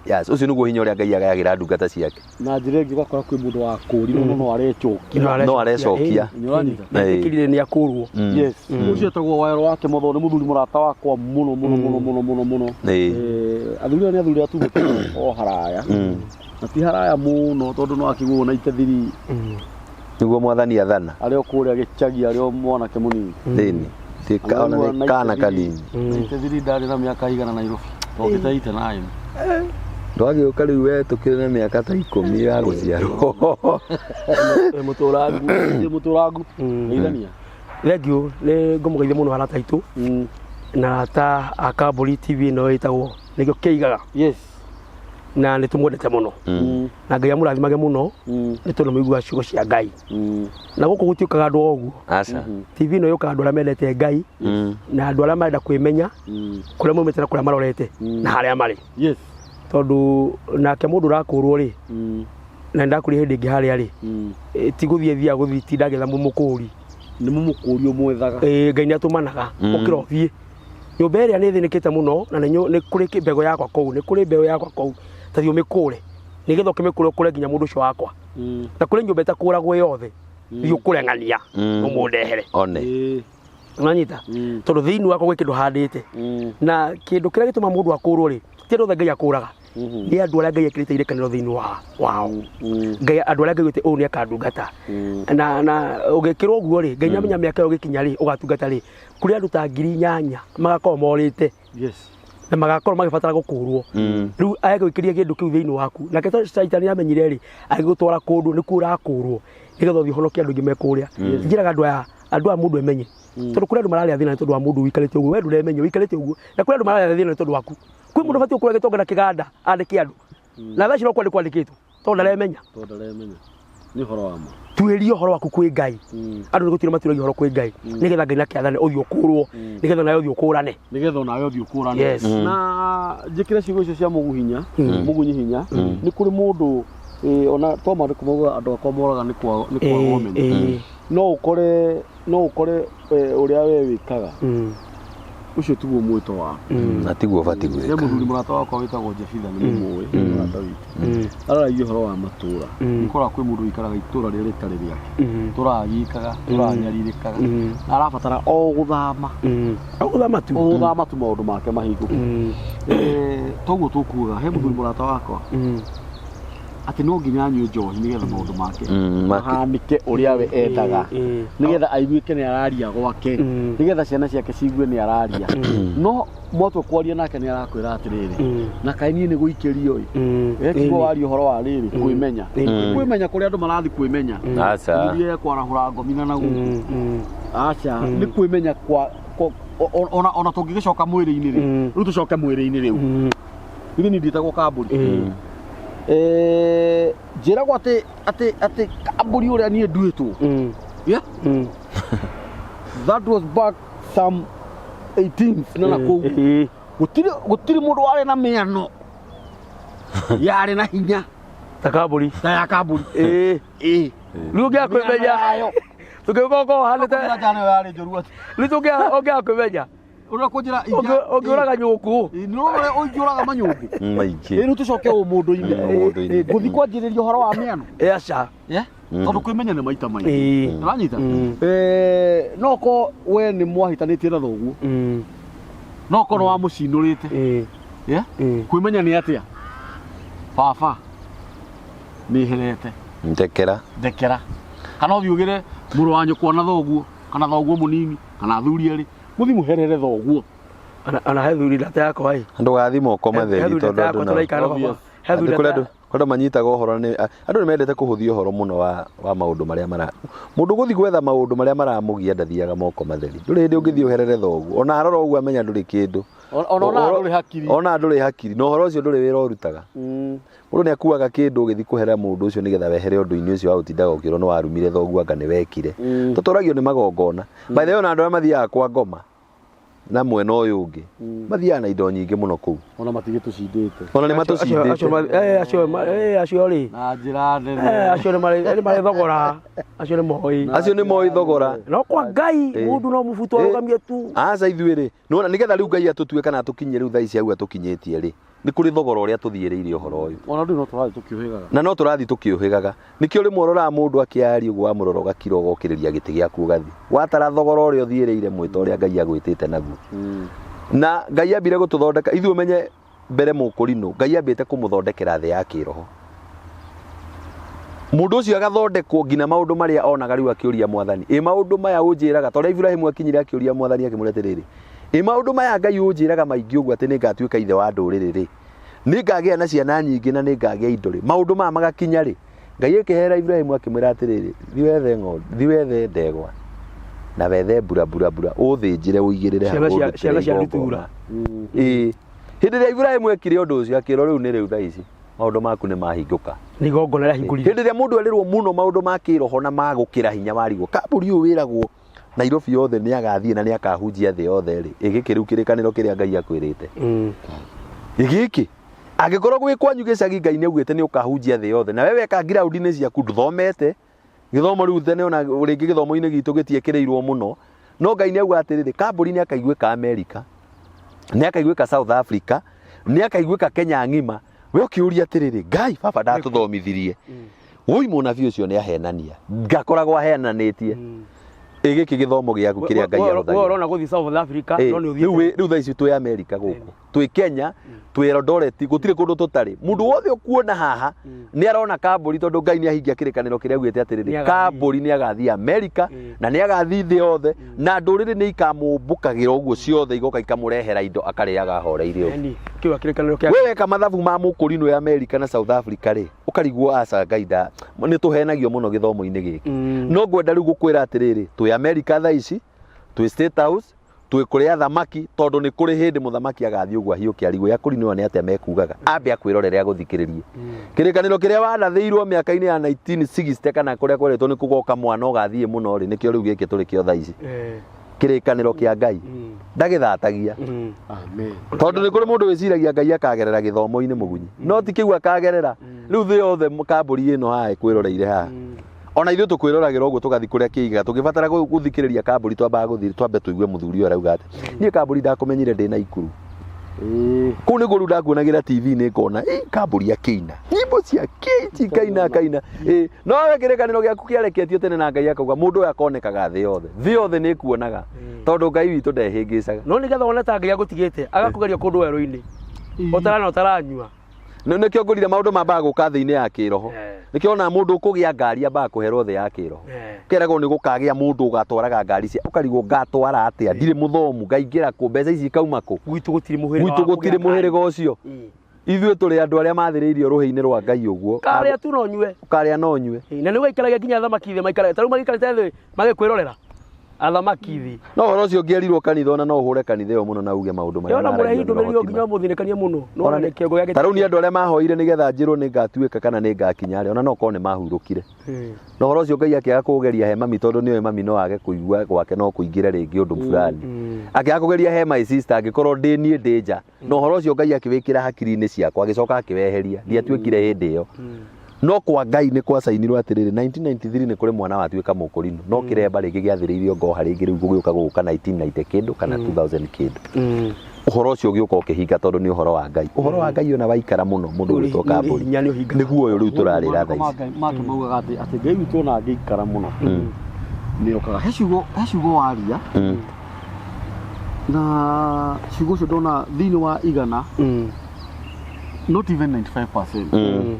Yes, ũcio nĩguo hinya ũrĩa Ngai agayagĩra ndungata ciake. Na njĩra ĩngĩ ũgakora kwĩ mũndũ wakũrirwo no no arecokia. No arecokia. Nĩ ũranyita? Etĩkĩrire nĩ akũrwo. Yes. Ũcio etagwo Wawerũ wa Kĩmotho nĩ mũthuri mũrata wakwa mũno mũno mũno mũno mũno mũno. Ĩĩ. Athuri aya nĩ athuri a tumĩte o haraya. Na ti haraya mũno tondũ no akĩguo na itethiri Nĩguo mwathani athana. arĩ o kũrĩa gĩchagi arĩ o mwanake mũnini. Thĩni. Ti ona nĩ kana kanini. Itethiri ndarĩ na mĩaka igana Nairobi. Tokĩte 89. Ndwagĩũka rĩu we tũkĩrĩ na mĩaka ta 10 ya gũciarwo. Mũtũrangu. Ndĩ mũtũrangu. Geithania. Thengiũ nĩ ngũmũgeithia mũno arata aitũ na arata a Kambũri TV ĩno ĩtagwo nĩkĩo kĩigaga. Yes. Na nĩ tũmwendete mũno. Na Ngai amũrathimage mũno nĩ tondũ mũiguaga ciugo cia Ngai. Na gũkũ gũtiũkaga andũ o ũguo. Aca. TV ĩno yũkaga andũ arĩa mendete Ngai na andũ arĩa marenda kwĩmenya kũrĩa maumĩte na kũrĩa marorete na harĩa marĩ. Yes. Tondũ nake mũndũ ũrakũrwo rĩ na ndakũria hĩndĩ ĩngĩ harĩa rĩ ti gũthiĩ thiaga gũthiĩ tindagetha mũmũkũri. Nĩ mũmũkũri ũmwethaga. Ngai nĩ atũmanaga ũkĩra ũthiĩ. Nyũmba ĩrĩa nĩ ĩthĩnĩkĩte mũno na nĩ kũrĩ mbegũ yakwa kũu, nĩ kũrĩ mbeũ yakwa kũu, ta thiĩ ũmĩkũre. Nĩgetha ũkĩmĩkũre ũkũre nginya mũndũ ũcio wakwa. Na kũrĩ nyũmba ĩtakũragwo yothe, thiĩ ũkũre ng'ania ũmũndehere. One. Ũranyita? Tondũ thĩinĩ wakwa gwĩ kĩndũ handĩte. Na kĩndũ kĩrĩa gĩtũmaga mũndũ akũrwo rĩ, ti andũ othe Ngai akũraga. Nĩ andũ arĩa Ngai ekĩrĩte irĩkanĩro thĩinĩ wa wao. Ngai andũ arĩa Ngai augĩte ũũ nĩ akandungata. Na ũgĩkĩrwo ũguo rĩ, Ngai nĩamenya mĩaka ĩyo ũgĩkinya rĩ, ũgatungata rĩ, kũrĩ andũ ta 8,000 magakorwo morĩte. Yes. Na magakorwo magĩbatara gũkũrwo. Rĩu agwĩkĩria kĩndũ kĩu thĩinĩ waku. Nake tondũ Caitani amenyire rĩ, agĩgũtwara kũndũ nĩkuo ũrakũrwo nĩgetha ũthiĩ ũhonokie andũ aingĩ me kũrĩa. Njĩraga andũ aya, andũ aya mũndũ emenye. Tondũ kũrĩ andũ mararĩa thĩna nĩ tondũ wa mũndũ ũikarĩte ũguo, we ndũremenya ũikarĩte ũguo. Na kũrĩ andũ mararĩa thĩna nĩ tondũ waku. Kwĩ mũndũ ũbatiĩ gũkorwo agĩtonga na kĩganda andĩke andũ. Na thaa ici no kwandĩkwo andĩkĩtwo tondũ ndaremenya. Tondũ ndaremenya. Nĩ ũhoro wa ma. Tuĩria ũhoro waku kwĩ Ngai. Andũ nĩ gũtuĩra matuĩragia ũhoro kwĩ Ngai. Nĩgetha Ngai nake athane ũthiĩ ũkũrwo, nĩgetha nawe ũthiĩ ũkũrane. Nĩgetha onawe ũthiĩ ũkũrane. Yes. Na njĩkĩre ciugo icio cia mũguhinya, mũgunyi hinya, nĩ kũrĩ mũndũ ona to maandĩko maugaga andũ akwa moraga nĩ kwaga ũmenyo. No ũkore no ũkore ũrĩa we wĩkaga ũcio tiguo mwĩto waku. Na tiguo ũbatiĩ He gwĩka. mũthuri mũrata wakwa wĩtagwo Jebitha nĩ mũmũĩ, mũrata witũ. Araragia ũhoro wa matũra. Nĩũkoraga kwĩ mũndũ ũikaraga itũra rĩrĩa rĩtarĩ rĩake. Tũragikaga, tũranyarirĩkaga. Na arabatara o gũthama. O gũthama tu. O gũthama tu maũndũ make mahingũke. Toguo tũkuaga, he mũthuri mũrata wakwa. Atĩ no nginya anyue njohi nĩgetha maũndũ make mahanĩke ũrĩa we endaga. Nĩgetha aiguĩke nĩ araria gwake. Nĩgetha ciana ciake ciigue nĩ araria. No mwatua kwaria nake nĩ arakwĩra atĩrĩrĩ, na kaĩ niĩ nĩ gũikĩrio ĩ. Tiguo waria ũhoro wa rĩrĩ, kwĩmenya. Kwĩmenya kũrĩa andũ marathiĩ kwĩmenya. Aca. Thiĩ kwarahũra ngomina na gũkũ. Aca, nĩ kwĩmenya kwa ona tũngĩgĩcoka mwĩrĩ-inĩ rĩ, rĩu tũcoke mwĩrĩ-inĩ rĩu. Ithuĩ niĩ ndiĩtagwo kambũri. Njĩragwo atĩ atĩ atĩ kambũri ũrĩa niĩ nduĩtwo. Yeah? That was back some 18th na nakũu. Gũtirĩ mũndũ warĩ na mĩano yarĩ na hinya ta kambũri. Ta ya kambũri. Rĩu ũngĩaga kwĩmenya, tũngĩgũkorwo ũhanĩte Njana ĩyo yarĩ njũru atĩ. Rĩu ũngĩaga kwĩmenya. Ũrĩa kũnjĩra Ũngĩũraga nyũngũ. Nĩ ũrĩa ũingĩũraga manyũngũ. Maingĩ. Rĩu tũcoke ũmũndũ-inĩ. Ũmũndũ-inĩ. Ngũthiĩ kwanjĩrĩria ũhoro wa mĩano. Aca. Tondũ kwĩmenya nĩ maita maingĩ. Ũranyita? No ko we nĩ mwahĩtanĩtie na thoguo. No ko nĩ wamũcinũrĩte. Kwĩmenya nĩ atĩa? Baba nĩ herete. Ndekera. Ndekera. Kana ũthiĩ ũgĩre mũrũ wa nyũkwa na thoguo, kana thoguo mũnini, kana athuri erĩ. Mũthiĩ mũherere thoguo. Ona he thuri ndata yakwa ĩ. Ndũgathiĩ moko matheri tondũ andũ nao. Kũrĩ andũ andũ manyitaga ũhoro nĩ andũ nĩ mendete kũhũthia ũhoro mũno wa maũndũ marĩa mara mũndũ gũthiĩ gwetha maũndũ marĩa maramũgia ndathiaga moko matheri. Ndũrĩ hĩndĩ ũngĩthiĩ ũherere thoguo. Ona arora ũguo amenya ndũrĩ kĩndũ. Ona ndũrĩ hakiri. Ona ndũrĩ hakiri. Na ũhoro ũcio ndũrĩ wĩra ũrutaga. Mũndũ nĩ akuaga kĩndũ ũgĩthiĩ kũhera mũndũ ũcio nĩgetha wehere ũndũ-inĩ ũcio wa gũtindaga ũkĩrwo nĩ warumire thoguo anga nĩ wekire. Tũtũragio nĩ magongona. By the way, ona andũ arĩa mathiaga kwa ngoma na mwena ũyũ ũngĩ mathiaga na indo nyingĩ mũno kũu. Ona matigĩtũcindĩte. Ona nĩ matũcindĩte. Acio rĩ. Na njĩra nene. Acio nĩ marĩ thogora. Acio nĩ moĩ. Acio nĩ moĩ thogora. No kwa Ngai mũndũ no mũbuto arũgamie tu. Aca ithuĩ rĩ. Nĩwona nĩgetha rĩu Ngai atũtue kana atũkinyie rĩu thaa ici hau atũkinyĩtie rĩ. Nĩ kũrĩ thogora ũrĩa tũthiĩrĩire ũhoro ũyũ. Ona ndũĩ no tũrathiĩ tũkĩũhĩgaga. Na no tũrathiĩ tũkĩũhĩgaga. Nĩkĩo rĩmwe ũroraga mũndũ akĩaria ũguo wamũrora ũgakira ũgokĩrĩria gĩtĩ gĩaku ũgathiĩ. Watara thogora ũrĩa ũthiĩrĩire mwĩto ũrĩa Ngai agwĩtĩte naguo. Na Ngai ambire gũtũthondeka, ithuĩ ũmenye mbere mũkũrinũ, Ngai ambĩte kũmũthondekera thĩ ya kĩroho. Mũndũ ũcio agathondekwo nginya maũndũ marĩa onaga rĩu akĩũria mwathani. Ĩ maũndũ maya ũnjĩraga, ta ũrĩa Ibrahimu akinyire akĩũria mwathani akĩmwĩra atĩrĩrĩ, ĩ maũndũ maya Ngai ũnjĩraga maingĩ ũguo atĩ nĩngatuĩka ithe wa ndũrĩrĩ rĩ, nĩngagĩa na ciana nyingĩ na nĩngagĩa indo rĩ, maũndũ maya magakinya rĩ, Ngai akĩhera Ibrahimu akĩmwĩra atĩrĩrĩ, thiĩ wethe ng'ondu, thiĩ wethe ndegwa na wethe mbura mbura mbura, ũthĩnjĩre ũigĩrĩre hau ũndutĩre Ciana cia igongona. ndutura. Ĩ, hĩndĩ ĩrĩa Ibrahimu ekire ũndũ ũcio akĩrwo rĩu nĩ rĩu thaa ici maũndũ maku nĩ mahingũka. Nĩ igongona rĩahingũrire. Hĩndĩ ĩrĩa mũndũ erĩrwo mũno maũndũ ma kĩroho na ma gũkĩra hinya warigwo, kambũri ũyũ wĩragwo Nairobi yothe nĩ agathiĩ na nĩ akahunjia thĩ yothe rĩ, ĩ gĩkĩ rĩu kĩrĩkanĩro kĩrĩa Ngai akwĩrĩte. Ĩ gĩkĩ angĩkorwo gwĩ kwanyu gĩcagi Ngai nĩ augĩte nĩ ũkahunjia thĩ yothe, na we weka ground-inĩ ciaku ndũthomete gĩthomo rĩu tene ona rĩngĩ gĩthomo-inĩ gitũ gĩtiekĩrĩirwo mũno, no Ngai nĩ auga atĩrĩrĩ, kambũri nĩ akaiguĩka Amerika, nĩ akaiguĩka South Africa, nĩ akaiguĩka Kenya ng'ima. We ũkĩũria atĩrĩrĩ, Ngai baba ndatũthomithirie, woi mũnabii ũcio nĩ ahenania, ngakoragwo ahenanĩtie. Ĩ gĩkĩ gĩthomo gĩaku kĩrĩa Ngai We ahũthagĩra. ũrona gũthiĩ South Africa Ĩ, no nĩ rĩu ũthiĩte. rĩu thaa ici twĩ Amerika gũkũ, twĩ Kenya, twĩ Eldoret, gũtirĩ kũndũ tũtarĩ. Mũndũ wothe ũkuona haha nĩ arona kambũri, tondũ Ngai nĩ ahingia kĩrĩkanĩro kĩrĩa augĩte atĩrĩrĩ, Nĩ agathiĩ. kambũri nĩ agathiĩ Amerika na nĩ agathiĩ thĩ yothe, na ndũrĩrĩ nĩ ikamũmbũkagĩra ũguo ciothe, igoka ikamũrehera indo akarĩaga ahoreire ũguo. Yaani kĩu kĩrĩkanĩro kĩa We weka mathabu ma mũkũrinũ ya Amerika na South Africa rĩ, ũkarigwo aca Ngai nda nĩ tũhenagio mũno gĩthomo-inĩ gĩkĩ. No ngwenda rĩu gũkwĩra atĩrĩrĩ, twĩ Amerika thaa ici, twĩ State House, twĩ kũrĩa thamaki, tondũ nĩ kũrĩ hĩndĩ mũthamaki agathiĩ ũguo ahiũke arigwo yakũrinũ ĩyo nĩ atĩa mekugaga, ambe akwĩrorere agũthikĩrĩrie. Kĩrĩkanĩro kĩrĩa wanathĩirwo mĩaka-inĩ ya 1960 kana kũrĩa kweretwo nĩ kũgoka mwana ũgathiĩ mũno rĩ, nĩkĩo rĩu gĩkĩ tũrĩ kĩo thaa ici. Kĩrĩkanĩro kĩa Ngai ndagĩthatagia. Amen. Tondũ nĩ kũrĩ mũndũ wĩciragia Ngai akagerera gĩthomo-inĩ mũgunyi, no ti kĩu akagerera. Rĩu thĩ yothe kambũri ĩno haha ĩkwĩroreire haha, ona ithuĩ tũkwĩroragĩra ũguo tũgathiĩ kũrĩa kĩiga, tũgĩbatara gũthikĩrĩria kambũri twambaga gũthiĩ twambe tũigue mũthuri ũyũ arauga atĩ niĩ kambũri ndakũmenyire ndĩ na ikuru. Kũu nĩguo rĩu ndakuonagĩra TV-inĩ ngona ĩ kambũri akĩina nyĩmbo cia kĩici kaina akaina. Ĩ no we kĩrĩkanĩro gĩaku kĩareketio tene na Ngai akauga mũndũ ũyũ akonekaga thĩ yothe, thĩ yothe nĩ ĩkuonaga, tondũ Ngai witũ ndehĩngĩcaga. No nĩgetha wone ta Ngai agũtigĩte agakũgeria kũndũ werũ-inĩ ũtarana ũtaranyua. Nĩkĩo ngũrire maũndũ mambaga gũka thĩ-inĩ ya kĩroho. Nĩkĩo ona mũndũ ũkũgĩa ngari ambaga kũherwo thĩ ya kĩroho. Keragwo nĩ gũkagĩa mũndũ ũgatwaraga ngari cia, ũkarigwo ngatwara atĩa, ndirĩ mũthomu, ngaingĩra kũ, mbeca ici ikauma kũ? Gwitũ gũtirĩ mũhĩrĩga. Gwitũ gũtirĩ mũhĩrĩga ũcio. Ithuĩ tũrĩ andũ arĩa mathĩrĩirio rũhĩ-inĩ rwa Ngai ũguo. Karĩa tu no nyue. Karĩa no nyue. Na nĩ ũgaikaragia nginya athamaki thĩ maikaraga. Ta rĩu magĩikarĩte thĩ magĩkwĩrorera athamaki thĩ. No ũhoro ũcio ũngĩerirwo kanitha ona no ũhũre kanitha ĩyo mũno na uge maũndũ marĩa Yona mũrehi maragio nĩ ndũmĩrĩri roho o nginya ti ma. ũmũthĩnĩkanie mũno. No Ona nĩ kĩongo gĩake. Ta rĩu nĩ andũ arĩa mahoire nĩgetha njĩrwo nĩ ngatuĩka kana nĩ ngakinya rĩ, ona no korwo nĩ mahurũkire. Na ũhoro ũcio Ngai akĩaga kũũgeria he mami, tondũ nĩoĩ mami no age kũigua gwake no kũingĩre rĩngĩ ũndũ fulani. Akĩaga kũgeria he my sister angĩkorwo ndĩ niĩ ndĩ nja. Na ũhoro ũcio Ngai akĩwĩkĩra hakiri-inĩ ciakwa, agĩcoka akĩweheria. Ndiatuĩkire hĩndĩ ĩyo. No kwa Ngai nĩ kwacainirwo atĩrĩrĩ, 1993 nĩ kũrĩ mwana watuĩka mũkũrinũ. No kĩremba rĩngĩ gĩathĩrĩirio ngoha rĩngĩ rĩu gũgĩũka gũgũka 1990 kĩndũ kana 2000 kĩndũ. Ũhoro ũcio ũgĩũka ũkĩhinga tondũ nĩ ũhoro wa Ngai. Ũhoro wa Ngai ona waikara mũno mũndũ ũgwĩtwo kambũri. Hinya nĩ ũhingaga. Nĩguo ũyũ rĩu tũrarĩra thaa ici. Make maugaga atĩ atĩ Ngai witũ ona angĩikara mũno nĩ okaga. He ciugo waria na ciugo icio ndona thĩinĩ wa igana, not even 95%,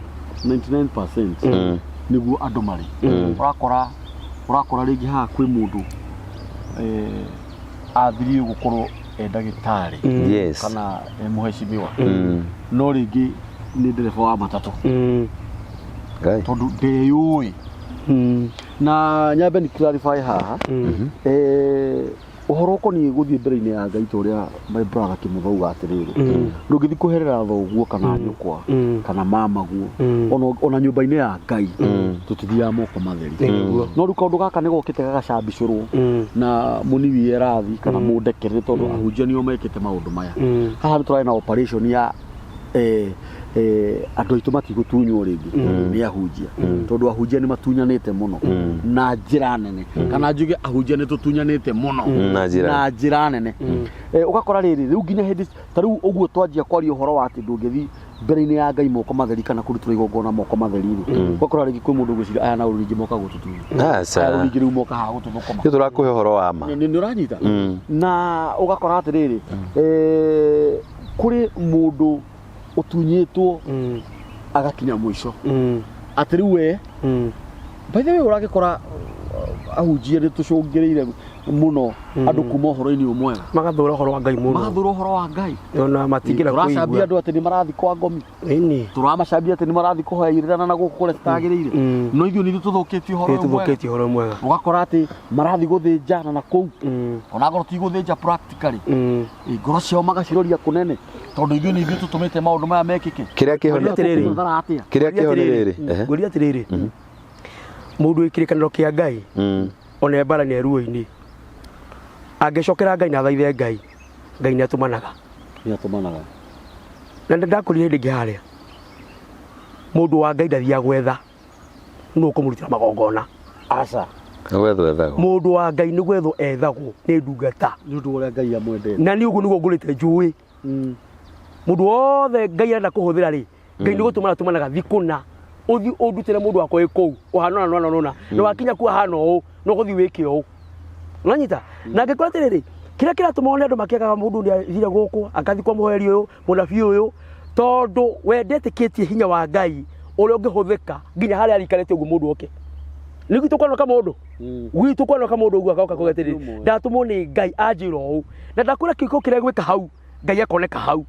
99% nĩguo andũ marĩ. Ũrakora rĩngĩ haha kwĩ mũndũ athirie gũkorwo e ndagĩtarĩ Yes. kana e mũhecimiwa, no rĩngĩ nĩ ndereba wa matatũ Ngai. tondũ ndeyũĩ. Na nyambe ni clarify haha, ũhoro ũkoniĩ gũthiĩ mbere-inĩ ya Ngai ta ũrĩa my brother Kĩmũtha auga atĩrĩrĩ, ndũngĩthiĩ kũherera thoguo kana nyũkwa kana mamaguo, ona nyũmba-inĩ ya Ngai tũtithiaga moko matheri. No rĩu kaũndũ gaka nĩ gokĩte gagacambicũrwo na mũniwi erathi kana mũndekerere, tondũ ahunjia nĩo mekĩte maũndũ maya. Haha nĩ tũrarĩ na operation ya andũ aitũ matigũtunywo rĩngĩ nĩ ahunjia, tondũ ahunjia nĩ matunyanĩte mũno na njĩra nene, kana njuge ahunjia nĩ tũtunyanĩte mũno Na njĩra. na njĩra nene. Ũgakora rĩrĩ rĩu nginya hĩndĩ ta rĩu ũguo twanjia kwaria ũhoro wa atĩ ndũngĩthiĩ mbere-inĩ ya Ngai moko matheri kana kũrutĩra igongona moko matheri rĩ, ũgakora rĩngĩ kwĩ mũndũ ũgwĩciria aya na rĩu rĩngĩ moka gũtũtunya, Aca. aya rĩu rĩngĩ rĩu moka haha gũtũthũkũma. Ithuĩ tũrakũhe ũhoro wa ma. Nĩ ũranyita? Na ũgakora atĩrĩrĩ, kũrĩ mũndũ ũtunyĩtwo agakinya mũico atĩ rĩu we, by the way, ũragĩkora ahunjia nĩ tũcũngĩrĩire mũno andũ kuma ũhoro-inĩ ũyũ mwega, Magathũra ũhoro wa Ngai mũno. magathũra ũhoro wa Ngai. Ona matingĩra Tũracambia kũigua. andũ atĩ nĩ marathiĩ kwa ngomi, Ĩni. tũramacambia atĩ nĩ marathiĩ kũhoya irĩrana na gũkũ kũrĩa citagĩrĩire, no ithuĩ nĩ ithuĩ tũthũkĩtie ũhoro ũyũ mwega. Tũthũkĩtie ũhoro mwega. Ũgakora atĩ marathiĩ gũthĩnjana na kũu, ona ngorwo ti gũthĩnja practically, ngoro ciao magaciroria kũnene, tondũ ithuĩ nĩ ithuĩ tũtũmĩte maũndũ maya mekĩke. Kĩrĩa kĩho nĩ Atĩrĩrĩ. Tũthara atĩa? Kĩrĩa kĩho nĩ rĩrĩ. Ehe. Ngũria atĩrĩrĩ, mũndũ wĩ kĩrĩkanĩro kĩa Ngai ona mbara nĩ ruo-inĩ, angĩcokera Ngai na athaithe Ngai, Ngai nĩ atũmanaga. Nĩ atũmanaga. Na nĩ ndakũrire hĩndĩ ĩngĩ harĩa, mũndũ wa Ngai ndathiaga gwetha nũ ũkũmũrutĩra magongona. Aca. Nĩ gwethwo ethagwo. Mũndũ wa Ngai nĩ gwethwo ethagwo nĩ ndungata. Nĩ ũndũ ũrĩa Ngai amwendete. Na nĩ ũguo nĩguo ngũrĩte njũĩ. Mũndũ wothe Ngai arenda kũhũthĩra rĩ, Ngai nĩ gũtũmana tũmanaga thiĩ kũna, ũthiĩ ũndutĩre mũndũ wakwa wĩ kũu, ũhana ũna na ũna na ũna. Na wakinya kuo ahana ũũ, no ũgũthiĩ wĩke ũũ. Ũranyita? Na angĩkorwo atĩrĩrĩ, kĩrĩa kĩratũma one andũ makĩagaga mũndũ nĩ athire gũkũ, akathiĩ kwa mũheri ũyũ, mũnabii ũyũ, tondũ we ndetĩkĩtie hinya wa Ngai ũrĩa ũngĩhũthĩka nginya harĩa arikarĩte ũguo mũndũ oke. Nĩ gwitũ kwanoka mũndũ. Gwitũ kwanoka mũndũ ũguo agoka kuga atĩrĩrĩ, Ũmwe. ndatũmwo nĩ Ngai anjĩra ũũ. Na ndakwĩra kĩko kĩrĩa gwĩka hau, Ngai akoneka hau.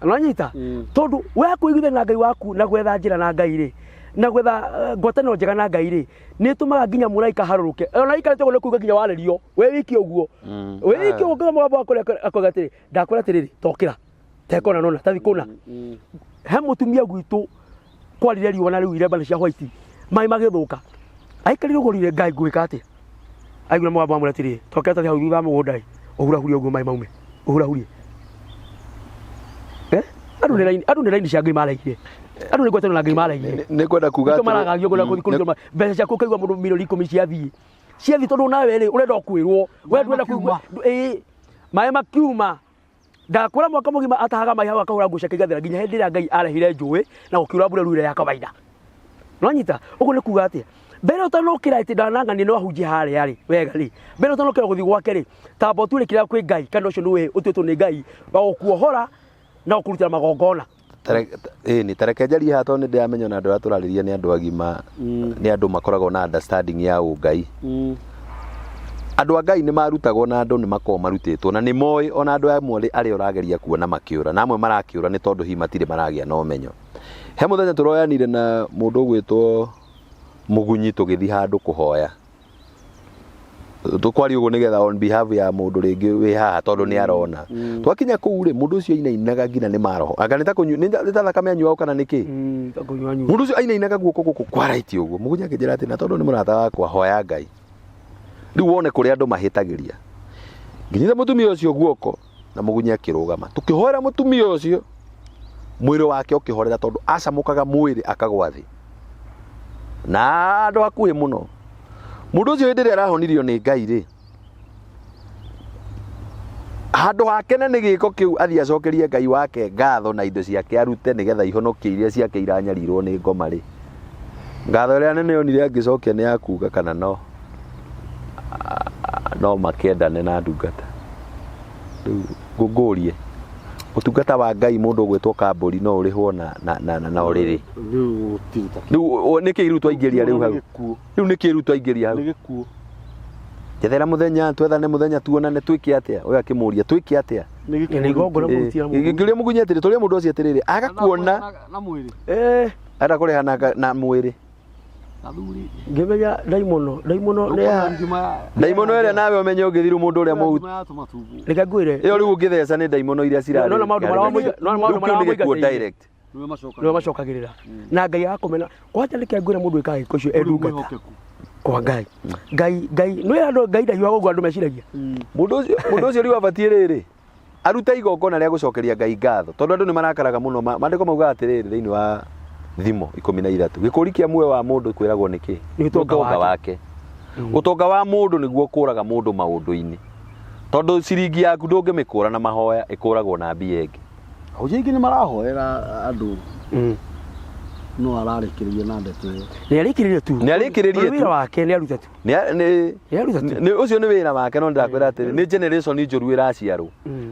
Ũranyita? Tondũ we kwĩiguithania na Ngai waku na gwetha njĩra na Ngai rĩ, na gwetha ngwatanĩro njega na Ngai rĩ, nĩ ĩtũmaga nginya mũraika harũrũke. Ona aikarĩte ũguo nĩ kuga nginya warĩrio, wĩ wiki ũguo. Wĩ wiki ũguo nginya mũgambo wakwa akoiga atĩrĩ, ndakwĩra atĩrĩrĩ, tokĩra. Tekona nona, tathi kũna. He mũtumia gwitũ kwarire riũa na rĩu iremba nĩ cia white, maĩ magĩthũka. Aikarire ũguo rire Ngai ngwĩka atĩa? Aigua mũgambo wamwĩra atĩrĩ, tokĩra tathi hau thutha wa mũgũnda ĩ, ũhurahurie ũguo maĩ maume. Ũhurahurie. Eh? Andũ nĩ raini, andũ nĩ raini cia Ngai maraigire. Andũ nĩ ngwatanĩro na Ngai maraigire. Nĩ kwenda kuga Nĩkĩo atĩrĩ- maragagio kũrĩa kũthi kũrutwo mbeca ciaku ũkaigua mũndũ milioni 10 ciathiĩ. Ciathiĩ tondũ nawe rĩ ũrenda o kwĩrwo. We ndũrenda kũigua. Ĩĩ. Maĩ makiuma. Ndakwĩra mwaka mũgima atahaga maĩ hau akahũra nguo ciake igathera nginya hĩndĩ ĩrĩa Ngai arehire njũĩ na gũkiura mbura rĩu ĩrĩa ya kawaida. Nonyita ũguo nĩ kuga atĩa? Mbere ũtanokĩra atĩ ndanang'ania nĩ wahunjia harĩa rĩ wega rĩ mbere ũtanokĩra gũthiĩ gwake rĩ tamba ũtuĩre kĩrĩa kwĩ Ngai kana ũcio nĩwe ũtuĩtwo nĩ Ngai wa gũkuohora na gũkũrutĩra magongona. Ĩni tareke njarie haha tondũ nĩ ndĩramenya ona andũ arĩa tũrarĩria nĩ andũ agima, nĩ andũ makoragwo na understanding ya ũngai. Andũ a Ngai nĩ marutagwo na andũ nĩ makoragwo marutĩtwo na nĩ moĩ ona andũ amwe arĩa ũrageria kuona makĩũra na amwe marakĩũra nĩ tondũ hihi matirĩ maragĩa na ũmenyo. He mũthenya tũroyanire na mũndũ ũgwĩtwo Mũgunyi tũgĩthiĩ handũ kũhoya. Tũkwaria ũguo nĩgetha on behalf ya mũndũ rĩngĩ wĩ haha tondũ nĩ arona. Twakinya kũu rĩ, mũndũ ũcio ainainaga nginya nĩ maroho. Anga nĩ ta kũnyua, nĩ ta thakame anyuaga kana nĩ kĩ? Ta kũnyua nyua. Mũndũ ũcio ainainaga guoko gũkũ kwa right ũguo. Mũgunyi akĩnjĩra atĩ na tondũ nĩ mũrata wakwa hoya Ngai. Rĩu wone kũrĩa andũ mahĩtagĩria. Nginyita mũtumia ũcio guoko na Mũgunyi akĩrũgama. Tũkĩhoera mũtumia ũcio, mwĩrĩ wake ũkĩhorera tondũ acamũkaga mwĩrĩ akagwa thĩ. Na andũ hakuhĩ mũno. Mũndũ ũcio hĩndĩ ĩrĩa arahonirio nĩ Ngai rĩ, handũ hakene nĩ gĩko kĩu athiĩ acokerie Ngai wake ngatho na indo ciake arute nĩgetha ihonokie iria ciake iranyarirwo nĩ ngoma rĩ, ngatho ĩrĩa nene onire angĩcokia nĩ ya kuga kana no no makĩendane na ndungata. Rĩu ngũrie ũtungata wa Ngai mũndũ ũgwĩtwo kambũri no ũrĩhwo na na na na, na ũrĩrĩ. Rĩu gũtirĩ ta Rĩu nĩkĩ rĩu twaingĩria rĩu hau? Nĩ gĩkuũ. Rĩu nĩkĩ rĩu twaingĩria hau? Nĩ gĩkuũ. Njethera mũthenya, twethane mũthenya tuonane twĩke atĩa? Ũyũ akĩmũria twĩke atĩa? Nĩ gĩkuũ. Nĩ igongona mũruti ya mũndũ. Ngĩũria Mũgunyi atĩrĩ, tũrĩa mũndũ ũcio atĩrĩrĩ, agakuona Na mwĩrĩ. arenda kũrĩha na mwĩrĩ. Athuri. Ngĩmenya ndaimono, ndaimono nĩ ya Ngima ya Ndaimono ĩrĩa nawe ũmenye ũngĩthiru mũndũ ũrĩa mũhu. Ngima ya tũmatumbo. reke ngwĩre. Ĩyo rĩu ũngĩtheca nĩ ndaimono iria cirarĩ. No, no, maũndũ marĩa wamũiga- no, no, maũndũ Rĩu kĩu marĩa nĩ gĩkuũ wamũigatĩire. direct. Nĩwe macokagĩrĩra. Nĩwe macokagĩrĩra. Na Ngai agakomena. Kwanja nĩkĩo ngwĩra mũndũ wĩkaga gĩko ũcio endungata kwa Ngai. Ngai Ngai nĩ andũ Ngai ndahiũhaga ũguo andũ meciragia. Mũndũ ũcio rĩu abatiĩ rĩrĩ arute igongona rĩa gũcokeria Ngai ngatho tondũ andũ nĩ marakaraga mũno. Maandĩko maugaga atĩrĩrĩ thĩinĩ wa Thimo 13, gĩkũri kĩa muoyo wa mũndũ kwĩragwo nĩ kĩ? Nĩ ũtonga Ũtonga wake. Ũtonga wa mũndũ nĩguo ũkũraga mũndũ maũndũ-inĩ, tondũ ciringi yaku ndũngĩmĩkũra na mahoya, ĩkũragwo na mbia ĩngĩ. Ahunjia aingĩ nĩ marahoera andũ no ararĩkĩrĩria na ndeto ĩyo. Nĩ arĩkĩrĩrie tu. Nĩ arĩkĩrĩrie Tondũ wĩra tu. wake nĩ aruta tu. Nĩ aruta tu. Ũcio nĩ wĩra wake, no ndĩrakwĩra atĩrĩ, nĩ generation njũru ĩraciarwo.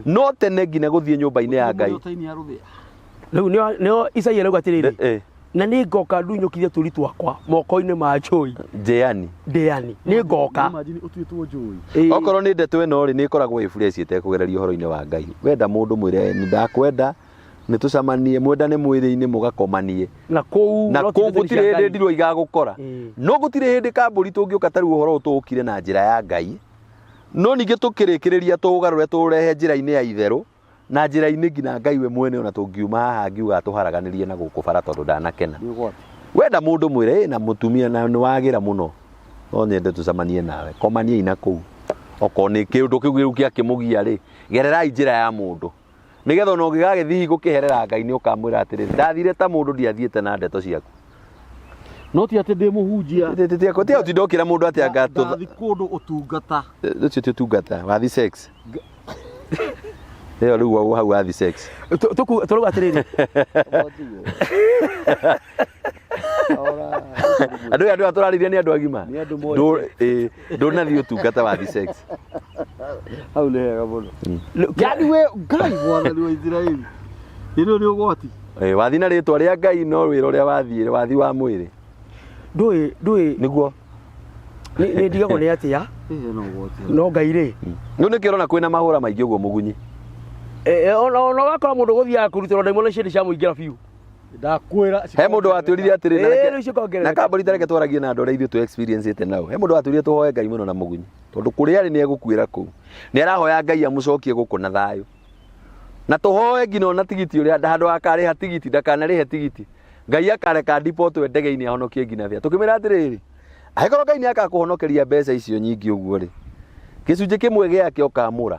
No tene nginya gũthiĩ nyũmba-inĩ ya Ngai. Mũrĩ ya rũthĩa. Rĩu nĩo Isaia arauga atĩrĩrĩ, na nĩ ngoka ndunyũkithie tũri twakwa moko-inĩ ma njũi. Njeani. Ndĩani. Nĩ ngoka. Imagine ũtuĩtwo njũi. Okorwo nĩ ndeto ĩno rĩ, nĩ ĩkoragwo ĩ fresh ĩtekũgererio ũhoro-inĩ wa Ngai. Wenda mũndũ mwĩre nĩ ndakwenda, nĩ tũcemanie, mwendane mwĩrĩ-inĩ mũgakomanie. Na kũu Na no kũu ti gũtirĩ cia hĩndĩ Ngai. ndirwo igagũkora. No gũtirĩ hĩndĩ kambũri tũngĩũka ta rĩu ũhoro ũyũ tũũkire na njĩra ya Ngai. No ningĩ tũkĩrĩkĩrĩria tũũgarũre tũũrehe njĩra-inĩ ya itherũ, na njĩra-inĩ nginya Ngai we mwene ona tũngiuma haha angiuga atũharaganĩrie na gũkũ bara tondũ ndanakena. Nĩ ũgwati. Wenda mũndũ mwĩre, na mũtumia na nĩ wagĩra mũno, no nyende tũcemanie nawe, komaniai na kũu. Okorwo nĩ kĩũndũ kĩu rĩu gĩakĩmũgia rĩ, gererai njĩra ya mũndũ. Nĩgetha ona ũngĩgagĩthiĩ gũkĩherera Ngai nĩ ũkamwĩra atĩrĩrĩ, ndathire ta mũndũ ndiathiĩte na ndeto ciaku. No ti atĩ ndĩ mũhunjia. Ti ũtinda ũkĩra mũndũ atĩ anga tũ- Ndathi kũndũ ũtungata. Ũcio ti ũtungata, wathi sex. Ĩyo rĩu hau wathi sex. Tũrauga atĩrĩrĩ. Andũ aya andũ aya tũrarĩria nĩ andũ agima. Nĩ andũ moĩ. Ndũnathiĩ ũtungata wa sex. Hau nĩ hega mũno. Yani we Ngai mwathani wa Isiraeli. Rĩrĩ nĩ ũgwati. Wathiĩ na rĩtwa rĩa Ngai no wĩra ũrĩa wathiĩ wathiĩ wa mwĩrĩ. Ndũĩ ndũĩ Nĩguo. Nĩ ndigagwo nĩ atĩa Ĩĩ no ũgwati. No Ngai rĩ Rĩu nĩkĩo ũrona kwĩna mahũra maingĩ ũguo mũgunyi. Ona ũgakora mũndũ gũthiaga kũrutĩrwo ndaimono icio nĩ ciamũingĩra biũ. Ndakwĩra. He mũndũ watwĩrire atĩrĩ na Ĩĩ, reke- rĩu cikongerereka. na kambũri tareke twaragie na andũ arĩa ithuĩ tũ experience ĩte nao. He mũndũ watwĩrire tũhoe Ngai mũno na mũgunyi. Tondũ kũrĩa arĩ nĩ egũkuĩra kũu. Nĩ arahoya Ngai amũcokie gũkũ na thayũ. Na tũhoe nginya ona tigiti ũrĩa handũ akarĩha tigiti ndakanarĩhe tigiti. Ngai akareka ndipotwe ndege-inĩ ahonokie nginya bĩa. Tũkĩmwĩra atĩrĩrĩ, angĩkorwo Ngai nĩ akakũhonokeria mbeca icio nyingĩ ũguo rĩ, gĩcunjĩ kĩmwe gĩake ũkamũra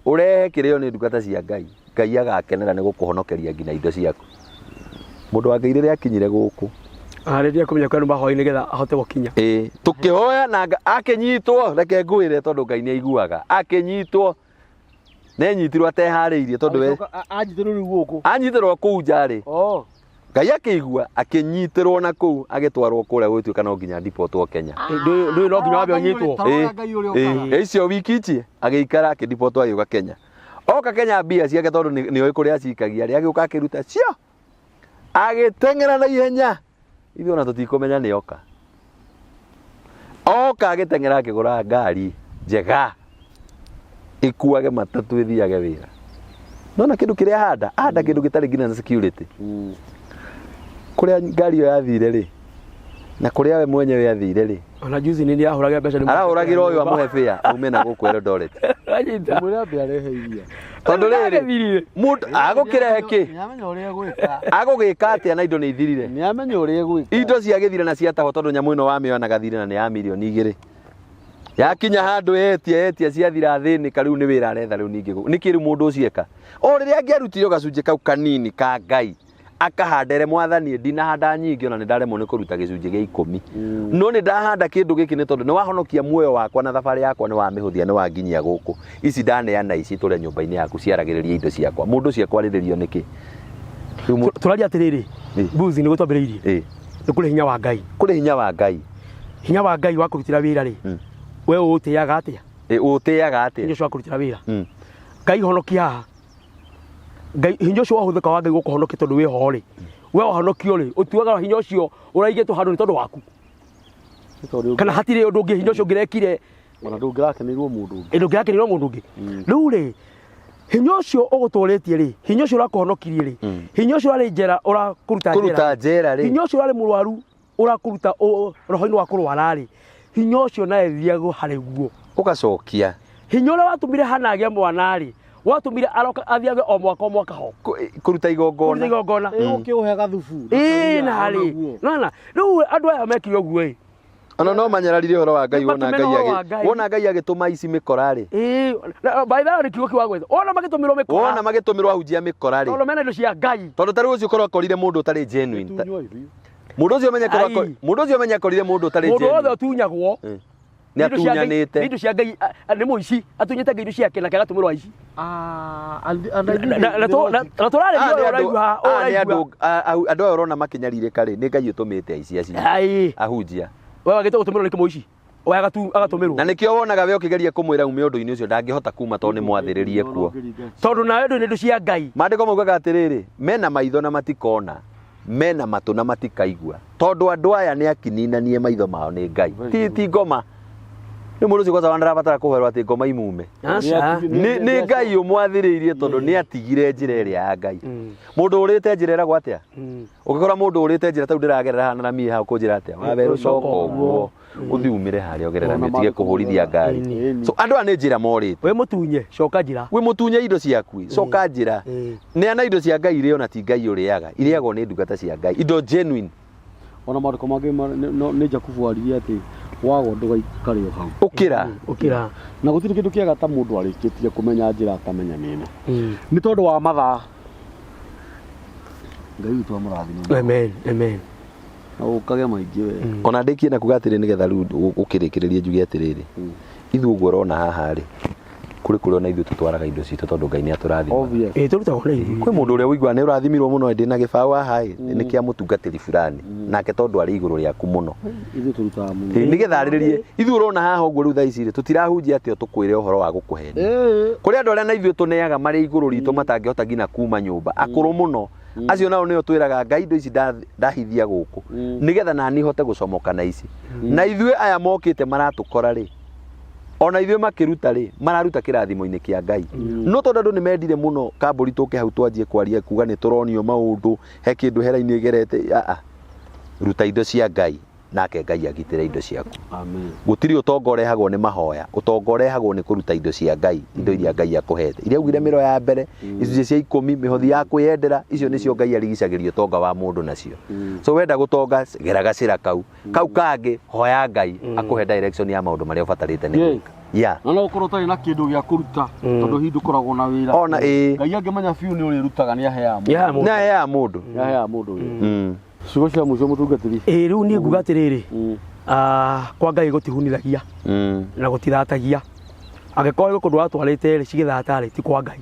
ũrehe kĩrĩo nĩ ndungata cia Ngai, Ngai agakenera nĩ gũkũhonokeria nginya indo ciaku. Mũndũ wa Ngai rĩrĩa akinyire gũkũ Arĩria kũmenya kwĩ andũ mahoe nĩgetha ahote gũkinya. Ĩĩ, tũkĩhoya na akĩnyitwo, reke ngwĩre tondũ Ngai nĩ aiguaga, akĩnyitwo nenyitirwo ateharĩirie tondũ we Anjitĩrwo rĩu gũkũ. Anyitĩrwo kũu nja rĩ. Oh. Ngai akĩigua akĩnyitĩrwo na kũu agĩtwarwo kũrĩa gũgĩtuĩka no nginya ndipotwo Kenya. Ndũĩ no nginya wambe ũnyitwo. Tarora Ngai ũrĩa ũkaga. Ĩĩ, icio wiki ici agĩikara akĩndipotwo agĩũka Kenya. Oka Kenya mbia ciake tondũ nĩ oĩ kũrĩa acikagia rĩ, agĩũka akĩruta cio agĩteng'era na ihenya, ithuĩ ona tũtikũmenya nĩ oka. Oka agĩteng'era akĩgũra ngari njega ĩkuage matatũ ĩthiage wĩra. Nona kĩndũ kĩrĩa ahanda ahanda kĩndũ gĩtarĩ nginya na security. Kũrĩa ngari ĩyo yathire rĩ na kũrĩa we mwenyewe athire rĩ, Ona juzi nĩ ndĩrahũragĩra mbeca nĩ arahũragĩra ũyũ amũhe bĩa aume na gũkũ Eldoret. Anyita. Mwĩre ambe arehe iria. Tondũ rĩrĩ Ndagĩthirire. mũndũ agũkĩrehe kĩ? Nĩamenya ũrĩa egwĩka. Agũgĩka atĩa na indo nĩ ithirire? Nĩamenya ũrĩa egwĩka. Indo ciagĩthira na ciatahwo tondũ nyamũ ĩno wamĩona gathire na nĩ ya mirioni 2. Yakinya handũ etia etia ciathira thĩnĩka, rĩu nĩ wĩra aretha rĩu ningĩ nĩkĩ rĩu mũndũ ũcio eka? O rĩrĩa angĩarutire gacunjĩ kau kanini ka Ngai akahandere mwathani, ndinahanda nyingĩ ona nĩ ndaremwo nĩ kũruta gĩcunjĩ gĩa 10, no nĩ ndahanda kĩndũ gĩkĩ nĩ tondũ nĩ wahonokia muoyo wakwa na thabarĩ yakwa nĩ wamĩhũthia nĩ wanginyia gũkũ, ici ndaneana ici tũrĩa nyũmba-inĩ yaku ciaragĩrĩria indo ciakwa. Mũndũ ũcio ekwarĩrĩrio nĩkĩ? Rĩu Tũraria atĩrĩrĩ, Mbuzi nĩguo twambĩrĩirie. Nĩ kũrĩ hinya wa Ngai. Kũrĩ hinya wa Ngai. Hinya wa Ngai wa kũrutĩra wĩra rĩ, we ũũtĩaga atĩa? Ũũtĩaga atĩa? Hinya ũcio wa kũrutĩra wĩra. Ngai honokia haha. Ngai hinya ũcio wahũthĩka wa Ngai gũkũhonokia tondũ wĩ ho rĩ. We wahonokio rĩ, ũtuaga hinya ũcio ũraigĩtwo handũ nĩ tondũ waku. Kana hatirĩ ũndũ ũngĩ hinya ũcio ũngĩrekire. Ona ndũngĩrakeneirwo mũndũ ũngĩ. Ndũngĩrakeneirwo mũndũ ũngĩ. Rĩu rĩ, hinya ũcio ũgũtũrĩtie rĩ, hinya ũcio ũrakũhonokirie rĩ, hinya ũcio ũrarĩ njera ũrakũruta Kũruta njera rĩ. Hinya ũcio ũrarĩ mũrwaru ũrakũruta roho-inĩ wa kũrwara rĩ, hinya ũcio nawe thiago harĩ guo. Ũgacokia. Hinya ũrĩa watũmire Hana agĩe mwana rĩ, watũmire aroka athiage o mwaka o mwaka ho. Kũruta igongona. Kũruta igongona. Ũkĩũhe gathubu. Ĩĩ, na harĩ. Nona, rĩu andũ aya mekire ũguo ĩ. Ona no manyararire ũhoro wa Ngai, wona Nĩmatũmĩra Ngai ũhoro wa agĩ- Ngai. wona Ngai agĩtũma ici mĩkora rĩ. Ĩĩ, na, by the way, nĩ kiugo kĩu wagweta. Wona magĩtũmĩrwo mĩkora. Wona magĩtũmĩrwo ahunjia mĩkora rĩ. Tondũ mena indo cia Ngai. Tondũ ta rĩu ũcio ũkorwo akorire mũndũ ũtarĩ genuine. Mũndũ ũcio menye korwo mũndũ ũcio menye akorire mũndũ ũtarĩ Mũndũ wothe genuine. ũtunyagwo. Nĩ atunyanĩte. Nĩ indo cia Ngai, nĩ mũici, atunyĩte Ngai indo ciake nake agatũmĩrwo aici. Na tũrarĩria ũyũ ũraigua haha, ũyũ Nĩ ũraigua. andũ aya ũrona makĩnyarirĩka rĩ, nĩ Ngai ũtũmĩte aici acio. Ai. Ahunjia. We wagĩte gũtũmĩrwo nĩ kĩmũici. We agatũmĩrwo. Na nĩkĩo wonaga we ũkĩgeria kũmwĩra ume ũndũ-inĩ ũcio ndangĩhota kuma tondũ nĩ mwathĩrĩrie kuo. Tondũ nawe ndũrĩ indo cia Ngai. Maandĩko maugaga atĩrĩrĩ, mena maitho na matikona, mena matũ na matikaigua. Tondũ andũ aya nĩ akininanie maitho mao nĩ Ngai. Ti ngoma. Nĩ mũndũ ũcio kwanza ndarabatara kũhoerwo atĩ ngoma imume. Aca. Nĩ Ngai ũmwathĩrĩirie tondũ nĩ atigire njĩra ĩrĩa ya Ngai. Mũndũ ũrĩte njĩra ĩragwo atĩa? Ũngĩkora mũndũ ũrĩte njĩra tau ndĩragerera haha na rami hau kũnjĩra atĩa? Wabe rũcoka ũguo. Ũthiĩ umĩre harĩa ũgerera rami ũtige kũhũrithia ngari. So andũ aya nĩ njĩra morĩte. Wĩ mũtunye, coka njĩra. Wĩ mũtunye indo ciaku, coka njĩra. Neana indo cia Ngai irĩo na ti Ngai ũrĩaga. Irĩagwo nĩ ndungata cia Ngai. Indo genuine. Ona maandĩko mangĩ nĩ Jakubu aririe atĩ wagwa ndũgaikare o hau. Ũkĩra. Ũkĩra. Na gũtirĩ kĩndũ kĩega ta mũndũ arĩkĩtie kũmenya njĩra atamenya nĩ ĩno. Nĩ tondũ wa mathaa. Ngai witũ amũrathime. Amen, amen. Na ũkage maingĩ we. Ona ndĩkie na kuga atĩrĩ nĩgetha rĩu ũkĩrĩkĩrĩrie njuge atĩrĩrĩ. Ithuĩ ũguo ũrona haha rĩ, Kũrĩ kũrĩa ona ithuĩ tũtwaraga indo citũ tondũ Ngai nĩ atũrathima. Obvious. Ĩĩ, tũrutagwo na ithuĩ. Kwĩ mũndũ ũrĩa ũiguaga nĩ ũrathimirwo mũno ndĩ na gĩbaũ haha ĩ nĩ kĩa mũtungatĩri fulani nake tondũ arĩ igũrũ rĩaku mũno. Ithuĩ tũrutaga mũno. Ĩ, nĩgetha arĩrĩrie ithuĩ ũrona haha ũguo rĩu thaa ici rĩ tũtirahunjia atĩ o tũkwĩre ũhoro wa gũkũhenia. Ĩĩ. Kũrĩ andũ arĩa na ithuĩ tũneaga marĩ igũrũ ritũ matangĩhota nginya kuma nyũmba akũrũ mũno acio nao nĩo twĩraga Ngai indo ici ndahithia gũkũ nĩgetha nani hote gũcomoka na ici. Na ithuĩ aya mokĩte maratũkora rĩ ona ithuĩ makĩruta rĩ mararuta kĩrathimo-inĩ kĩa Ngai. No tondũ andũ nĩ mendire mũno kambũri tũke hau twanjie kwaria kuga nĩ tũronio maũndũ he kĩndũ hera-inĩ ĩgerete aa ruta indo cia Ngai nake Ngai agitĩre indo ciaku. Amen. Gũtirĩ ũtonga ũrehagwo nĩ mahoya, ũtonga ũrehagwo nĩ kũruta indo cia Ngai, indo iria Ngai akũhete iria augire mĩro ya mbere, icunjĩ cia ikũmi, mĩhothi ya kwĩyendera, icio nĩcio Ngai arigicagĩria ũtonga wa mũndũ nacio. So wenda gũtonga gera gacĩra kau kau kangĩ hoya Ngai akũhe direction ya maũndũ marĩa ũbatarĩte nĩ Yes. gwĩka. Yeah. Na no ũkorwo ũtarĩ na kĩndũ gĩa kũruta tondũ hihi ndũkoragwo na wĩra. Ona ĩĩ. Ngai angĩmenya biũ nĩ ũrĩrutaga nĩ aheaga mũndũ. Nĩ aheaga mũndũ. Nĩ aheaga mũndũ. Nĩ aheaga mũndũ wĩra. Ciugo cia mũico mũtungatĩri. Ĩĩ, rĩu niĩ nguga atĩrĩrĩ, kwa Ngai gũtihunithagia na gũtithatagia. Angĩkorwo gwĩ kũndũ watwarĩte rĩ cigĩthata rĩ ti kwa Ngai.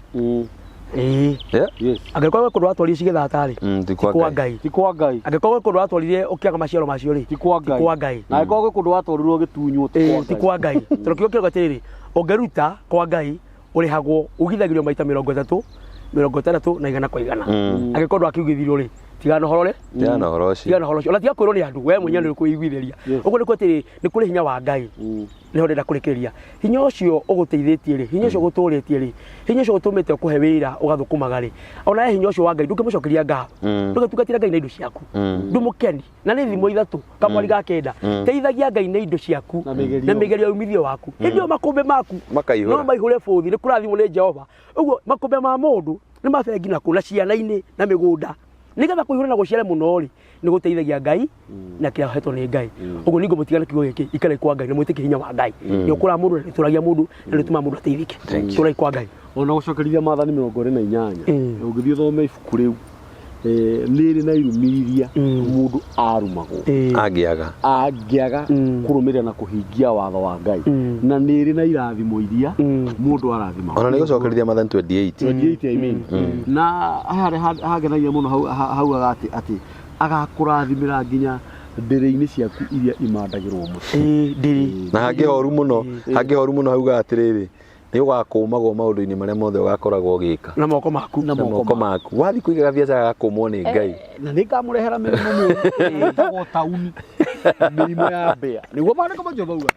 Ĩĩ. Yeah. Yes. Angĩkorwo gwĩ kũndũ watwarire cigĩthata rĩ Ti ti kwa kwa Ngai. Ngai. Ti kwa Ngai. Angĩkorwo gwĩ kũndũ watwarire ũkĩaga maciaro macio rĩ Ti kwa Ngai. ti kwa Ngai. Na angĩkorwo gwĩ kũndũ watwarirwo gĩtunywo ti kwa Ĩĩ, ti Ngai. kwa Ngai. Tondũ kiugo kĩrauga atĩrĩrĩ, ũngĩruta kwa Ngai ũrĩhagwo ugithagĩrio maita 30, 60 na igana kwa igana. Angĩkorwo ndwakiugithirio rĩ tigana na ũhoro rĩ Tigana na ũhoro ũcio. tigana na ũhoro ũcio. Ona tiga kwĩrwo nĩ andũ we mwenyewe nĩ ũkwĩiguithĩria. Yes. Ũguo nĩ kuga atĩrĩrĩ, nĩ kũrĩ hinya wa Ngai. Nĩho ndĩrenda kũrĩkĩrĩria. Hinya ũcio ũgũteithĩtie rĩ, hinya ũcio ũgũtũrĩtie rĩ, hinya ũcio ũgũtũmĩte ũkũhe wĩra ũgathũkũmaga rĩ, ona we hinya ũcio wa Ngai ndũngĩmũcokeria ngatho. Ndũngĩtungatĩra Ngai na indo ciaku. Ndũmũkeni. Na nĩ thimo ithatũ kamwari ga kenda. Teithagia Ngai na indo ciaku Na mĩgerio. na mĩgerio ya umithio waku. Hĩndĩ ĩyo makũmbĩ maku Makaihũra. no maihũre bũthi nĩ kũrathimwo nĩ Jehova. Ũguo makũmbĩ ma mũndũ nĩ mabengi na kũ na ciana-inĩ na mĩgũnda. Nĩgetha kũihũra na gũciare mũno rĩ nĩ gũteithagia Ngai na kĩrĩa ũhetwo nĩ Ngai. Ũguo nĩ ngũmũtiga na kiugo gĩkĩ, ikarai kwa Ngai na mwĩtĩkie hinya wa Ngai. Nĩ ũkũraga mũndũ na nĩ ũtũragia mũndũ na nĩ ũtũmaga mũndũ ateithĩke. Tũrai kwa Ngai. Ona gũcokerithia maathani 28 ũngĩthiĩ ũthome ibuku rĩu nĩ rĩ na irumi iria mũndũ arumagwo Angĩaga. Angĩaga kũrũmĩrĩra na kũhingia watho wa Ngai na nĩ rĩ na irathimo iria mũndũ arathimagwo. Ona nĩ gũcokerithia maathani 28. 28 I mean. Na harĩa hagenagia mũno haugaga atĩ atĩ agakũrathimĩra nginya ndĩrĩ-inĩ ciaku iria imandagĩrwo mũtĩ. Ĩĩ, ndĩrĩ. Na hangĩ horu mũno, hangĩ horu mũno haugaga atĩrĩrĩ, nĩ ũgakũmagwo maũndũ-inĩ marĩa mothe ũgakoragwo ũgĩka. Na moko maku. Na moko maku. Wathiĩ kũiga biacara gakũmwo nĩ Ngai. Na nĩ ngamũrehera mĩrimũ mĩũru ĩtagwo tauni, mĩrimũ ya mbĩa. Nĩguo maandĩko macio mauga.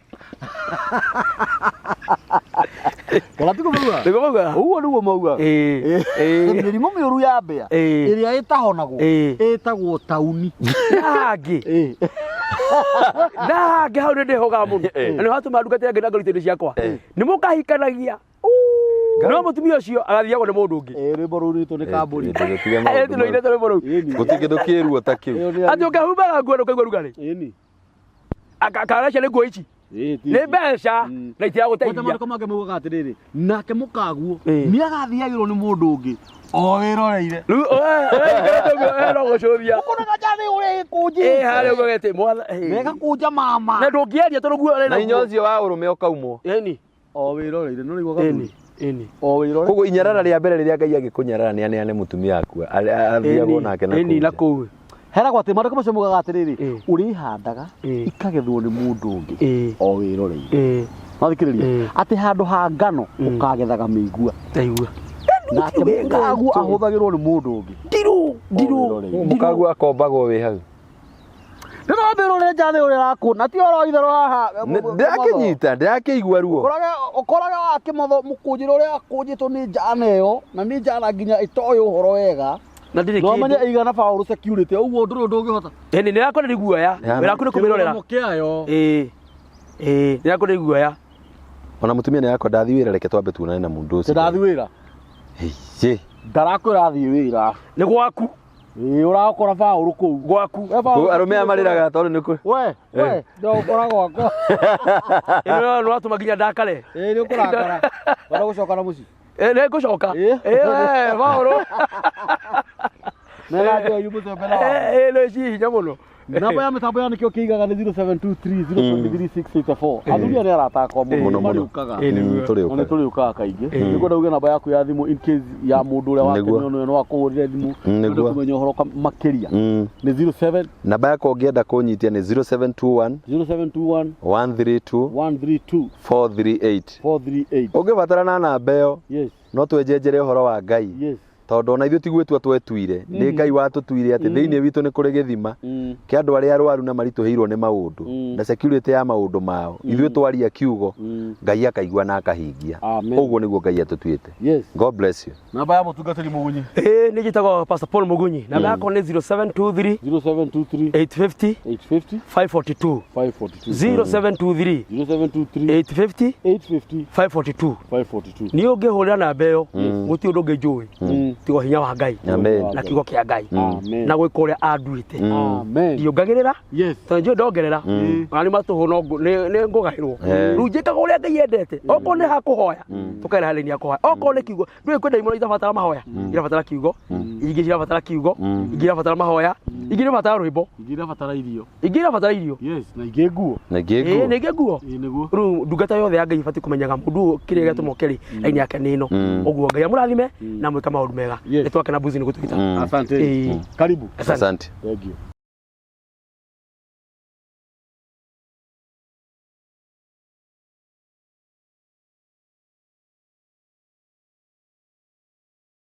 Kana tiguo mauga? Nĩguo mauga. Ũguo nĩguo mauga. Ĩĩ. Ĩĩ. Mĩrimũ mĩũru ya mbĩa Ĩĩ. ĩrĩa ĩtahonagwo Ĩĩ. ĩtagwo tauni. Na hangĩ. Na hangĩ hau nĩ ndĩhogaga mũno. Na nĩ watũma ndungata yangĩ na ngaruta indo ciakwa. Nĩ mũkahikanagia. No mũtumia ũcio agathiagwo nĩ mũndũ ũngĩ. Rwĩmbo rũu rwitũ nĩ kambũri. Ndũgĩtige maũndũ Ĩĩ, tũrũinĩte rwĩmbo rũu. Ĩni. Gũtirĩ kĩndũ kĩruo ta kĩu. Ĩyo nĩ Atĩ ũkehumbaga nguo na ũkaigua rugarĩ. Ĩni. Kana nĩ nguo ici. Nĩ mbeca na itiragũteithia. Maandĩko mangĩ maugaga atĩrĩrĩ, nake mũkaguo Ĩĩ. nĩ agathiagĩrwo nĩ mũndũ ũngĩ o wĩroreire. Rĩu we ũguo we no gũcũthia. Ũkonaga njathĩ ũrĩa ĩkũnjĩte. Ĩĩ harĩa ũguo gete mwatha. Na ĩgakũnja mama. Na ndũngĩaria tondũ guo Na hinya ũcio wa ũrũme ũkaumwo. Ĩni. O wĩroreire no nĩguo Ĩni. gathuri. Ĩni. O wĩroreire. Koguo inyarara rĩa mbere rĩrĩa Ngai agĩkũnyarara nĩ aneane mũtumia aku athiagwo nake na Ĩni na kũu. kũu. Heragwo atĩ maandĩko macio maugaga atĩrĩrĩ, Ĩĩ. ũrĩhandaga Ĩĩ. ikagethwo nĩ mũndũ ũngĩ Ĩĩ. o wĩroreire. Ĩĩ. Wathikĩrĩria Ĩĩ. atĩ handũ ha ngano ũkagethaga mĩigua. Ndaigua. Nake mũkaguo ahũthagĩrwo nĩ mũndũ ũngĩ. Ndirũ. Ndirũ. Wĩroreire. Mũkaguo akombagwo wĩ hau. Ndĩrambĩrwo nĩ njathĩ ũrĩa ĩrakũna ti oro itherũ haha. Ndĩrakĩnyita, ndĩrakĩigua ruo. Ũkorage ũkorage wa kĩmotho mũkũnjĩre ũrĩa akũnjĩtwo nĩ njana ĩyo na nĩ njana nginya ĩtoĩ ũhoro wega. Na ndirĩ No amenye kĩndũ. ĩigana baũrũ security ũguo ndũrĩ ũndũ ũngĩhota. Ĩni nĩ yakwa nĩ guoya. Ya. Wĩra waku nĩ kũmĩrorera. Kĩrũgamo kĩayo. Ĩĩ. Ĩĩ nĩ yakwa nĩ guoya. Ona mũtumia nĩ yakwa ndathiĩ wĩra reke twambe tuonane na mũndũ ũcio. Ndathi wĩra. Hĩ. Ndarakwĩra athiĩ wĩra. Nĩ gwaku. Ĩĩ ũrakora baũrũ kũu. Gwaku. We baũrũ Arũme aya marĩraga tondũ nĩ kũ We, we, ndĩgũkora gwakwa. Ĩno nĩ watũma nginya ndakare. Ĩĩ nĩ ũkũrakara. Wenda gũcoka na mũciĩ. Ĩĩ nĩ ngũcoka. Ĩĩ. Ĩĩ we baũrũ. Mena njohi mũcembe na waku. Ĩĩ nĩ ci hinya mũno. Namba ya mĩtambo ya nĩkĩo kĩigaga nĩ 0723023684. Athuri aya nĩ arata akwa mũno, Mũno, nĩ mũno. marĩũkaga. Tũrĩũkaga. Na nĩ tũrĩũkaga kaingĩ. Nĩngwenda uge namba yaku ya thimũ in case ya mũndũ ũrĩa wakenio nĩwe no akũhũrĩre thimũ Nĩguo. ũrenda kũmenya ũhoro makĩria. Nĩ 07 Namba yakwa ũngĩenda kũnyitia nĩ 0721 0721 132 132 438. 438. Ũngĩbatara na namba ĩyo Yes. no twenjenjere ũhoro wa Ngai Yes. tondũ ona ithuĩ ti gwĩtua twetuire, nĩ Ngai watũtuire atĩ thĩinĩ witũ nĩ kũrĩ gĩthima kĩa andũ arĩa arwaru na maritũhĩirwo nĩ maũndũ na security ya maũndũ mao. Ithuĩ twaria kiugo Ngai akaigua na akahingia. Amen. Ũguo nĩguo Ngai atũtuĩte. Yes. God bless you. Namba ya mũtungatĩri Mũgunyi. Ĩĩ, nĩ njĩtagwo Pastor Paul Mugunyi. Namba yakwa nĩ 0723 0723 850 850 542. 542. 0723 0723 850 850 542. 542. Niĩ ũngĩhũrĩra namba ĩyo gũtirĩ ũndũ ũngĩ njũĩ tiga hinya wa Ngai Amen. na kiugo kĩa Ngai Amen. na gwĩka ũrĩa anduĩte. Amen. Ndiongagĩrĩra Yes. tondũ njũĩ ndongerera ona nĩ matũhũ no nĩ ngũgaĩrwo. Rĩu njĩkaga ũrĩa Ngai endete. Okorwo nĩ hakũhoya tũkareha raini ya kũhoya, okorwo nĩ kiugo ndũĩ kwĩ ndaimono itabatara mahoya, irabatara kiugo, ingĩ cirabatara kiugo, ingĩ irabatara mahoya, ingĩ irabatara rwĩmbo, Ingĩ irabatara irio. Ingĩ irabatara irio. Yes, na ingĩ nguo. Na ingĩ Ĩĩ, nguo. nĩ ingĩ nguo. Ĩĩ nĩguo. Rĩu ndungata yothe ya Ngai ĩbatiĩ kũmenyaga mũndũ ũyũ kĩrĩa gĩatũma oke rĩ, raini yake nĩ ĩno. Ũguo Ngai amũrathime na mwĩka maũndũ mega. Yes. Nĩ twakena Mbuzi nĩ gũtwĩta. Asante. Ĩĩ. Karibu. Asante. Thank you.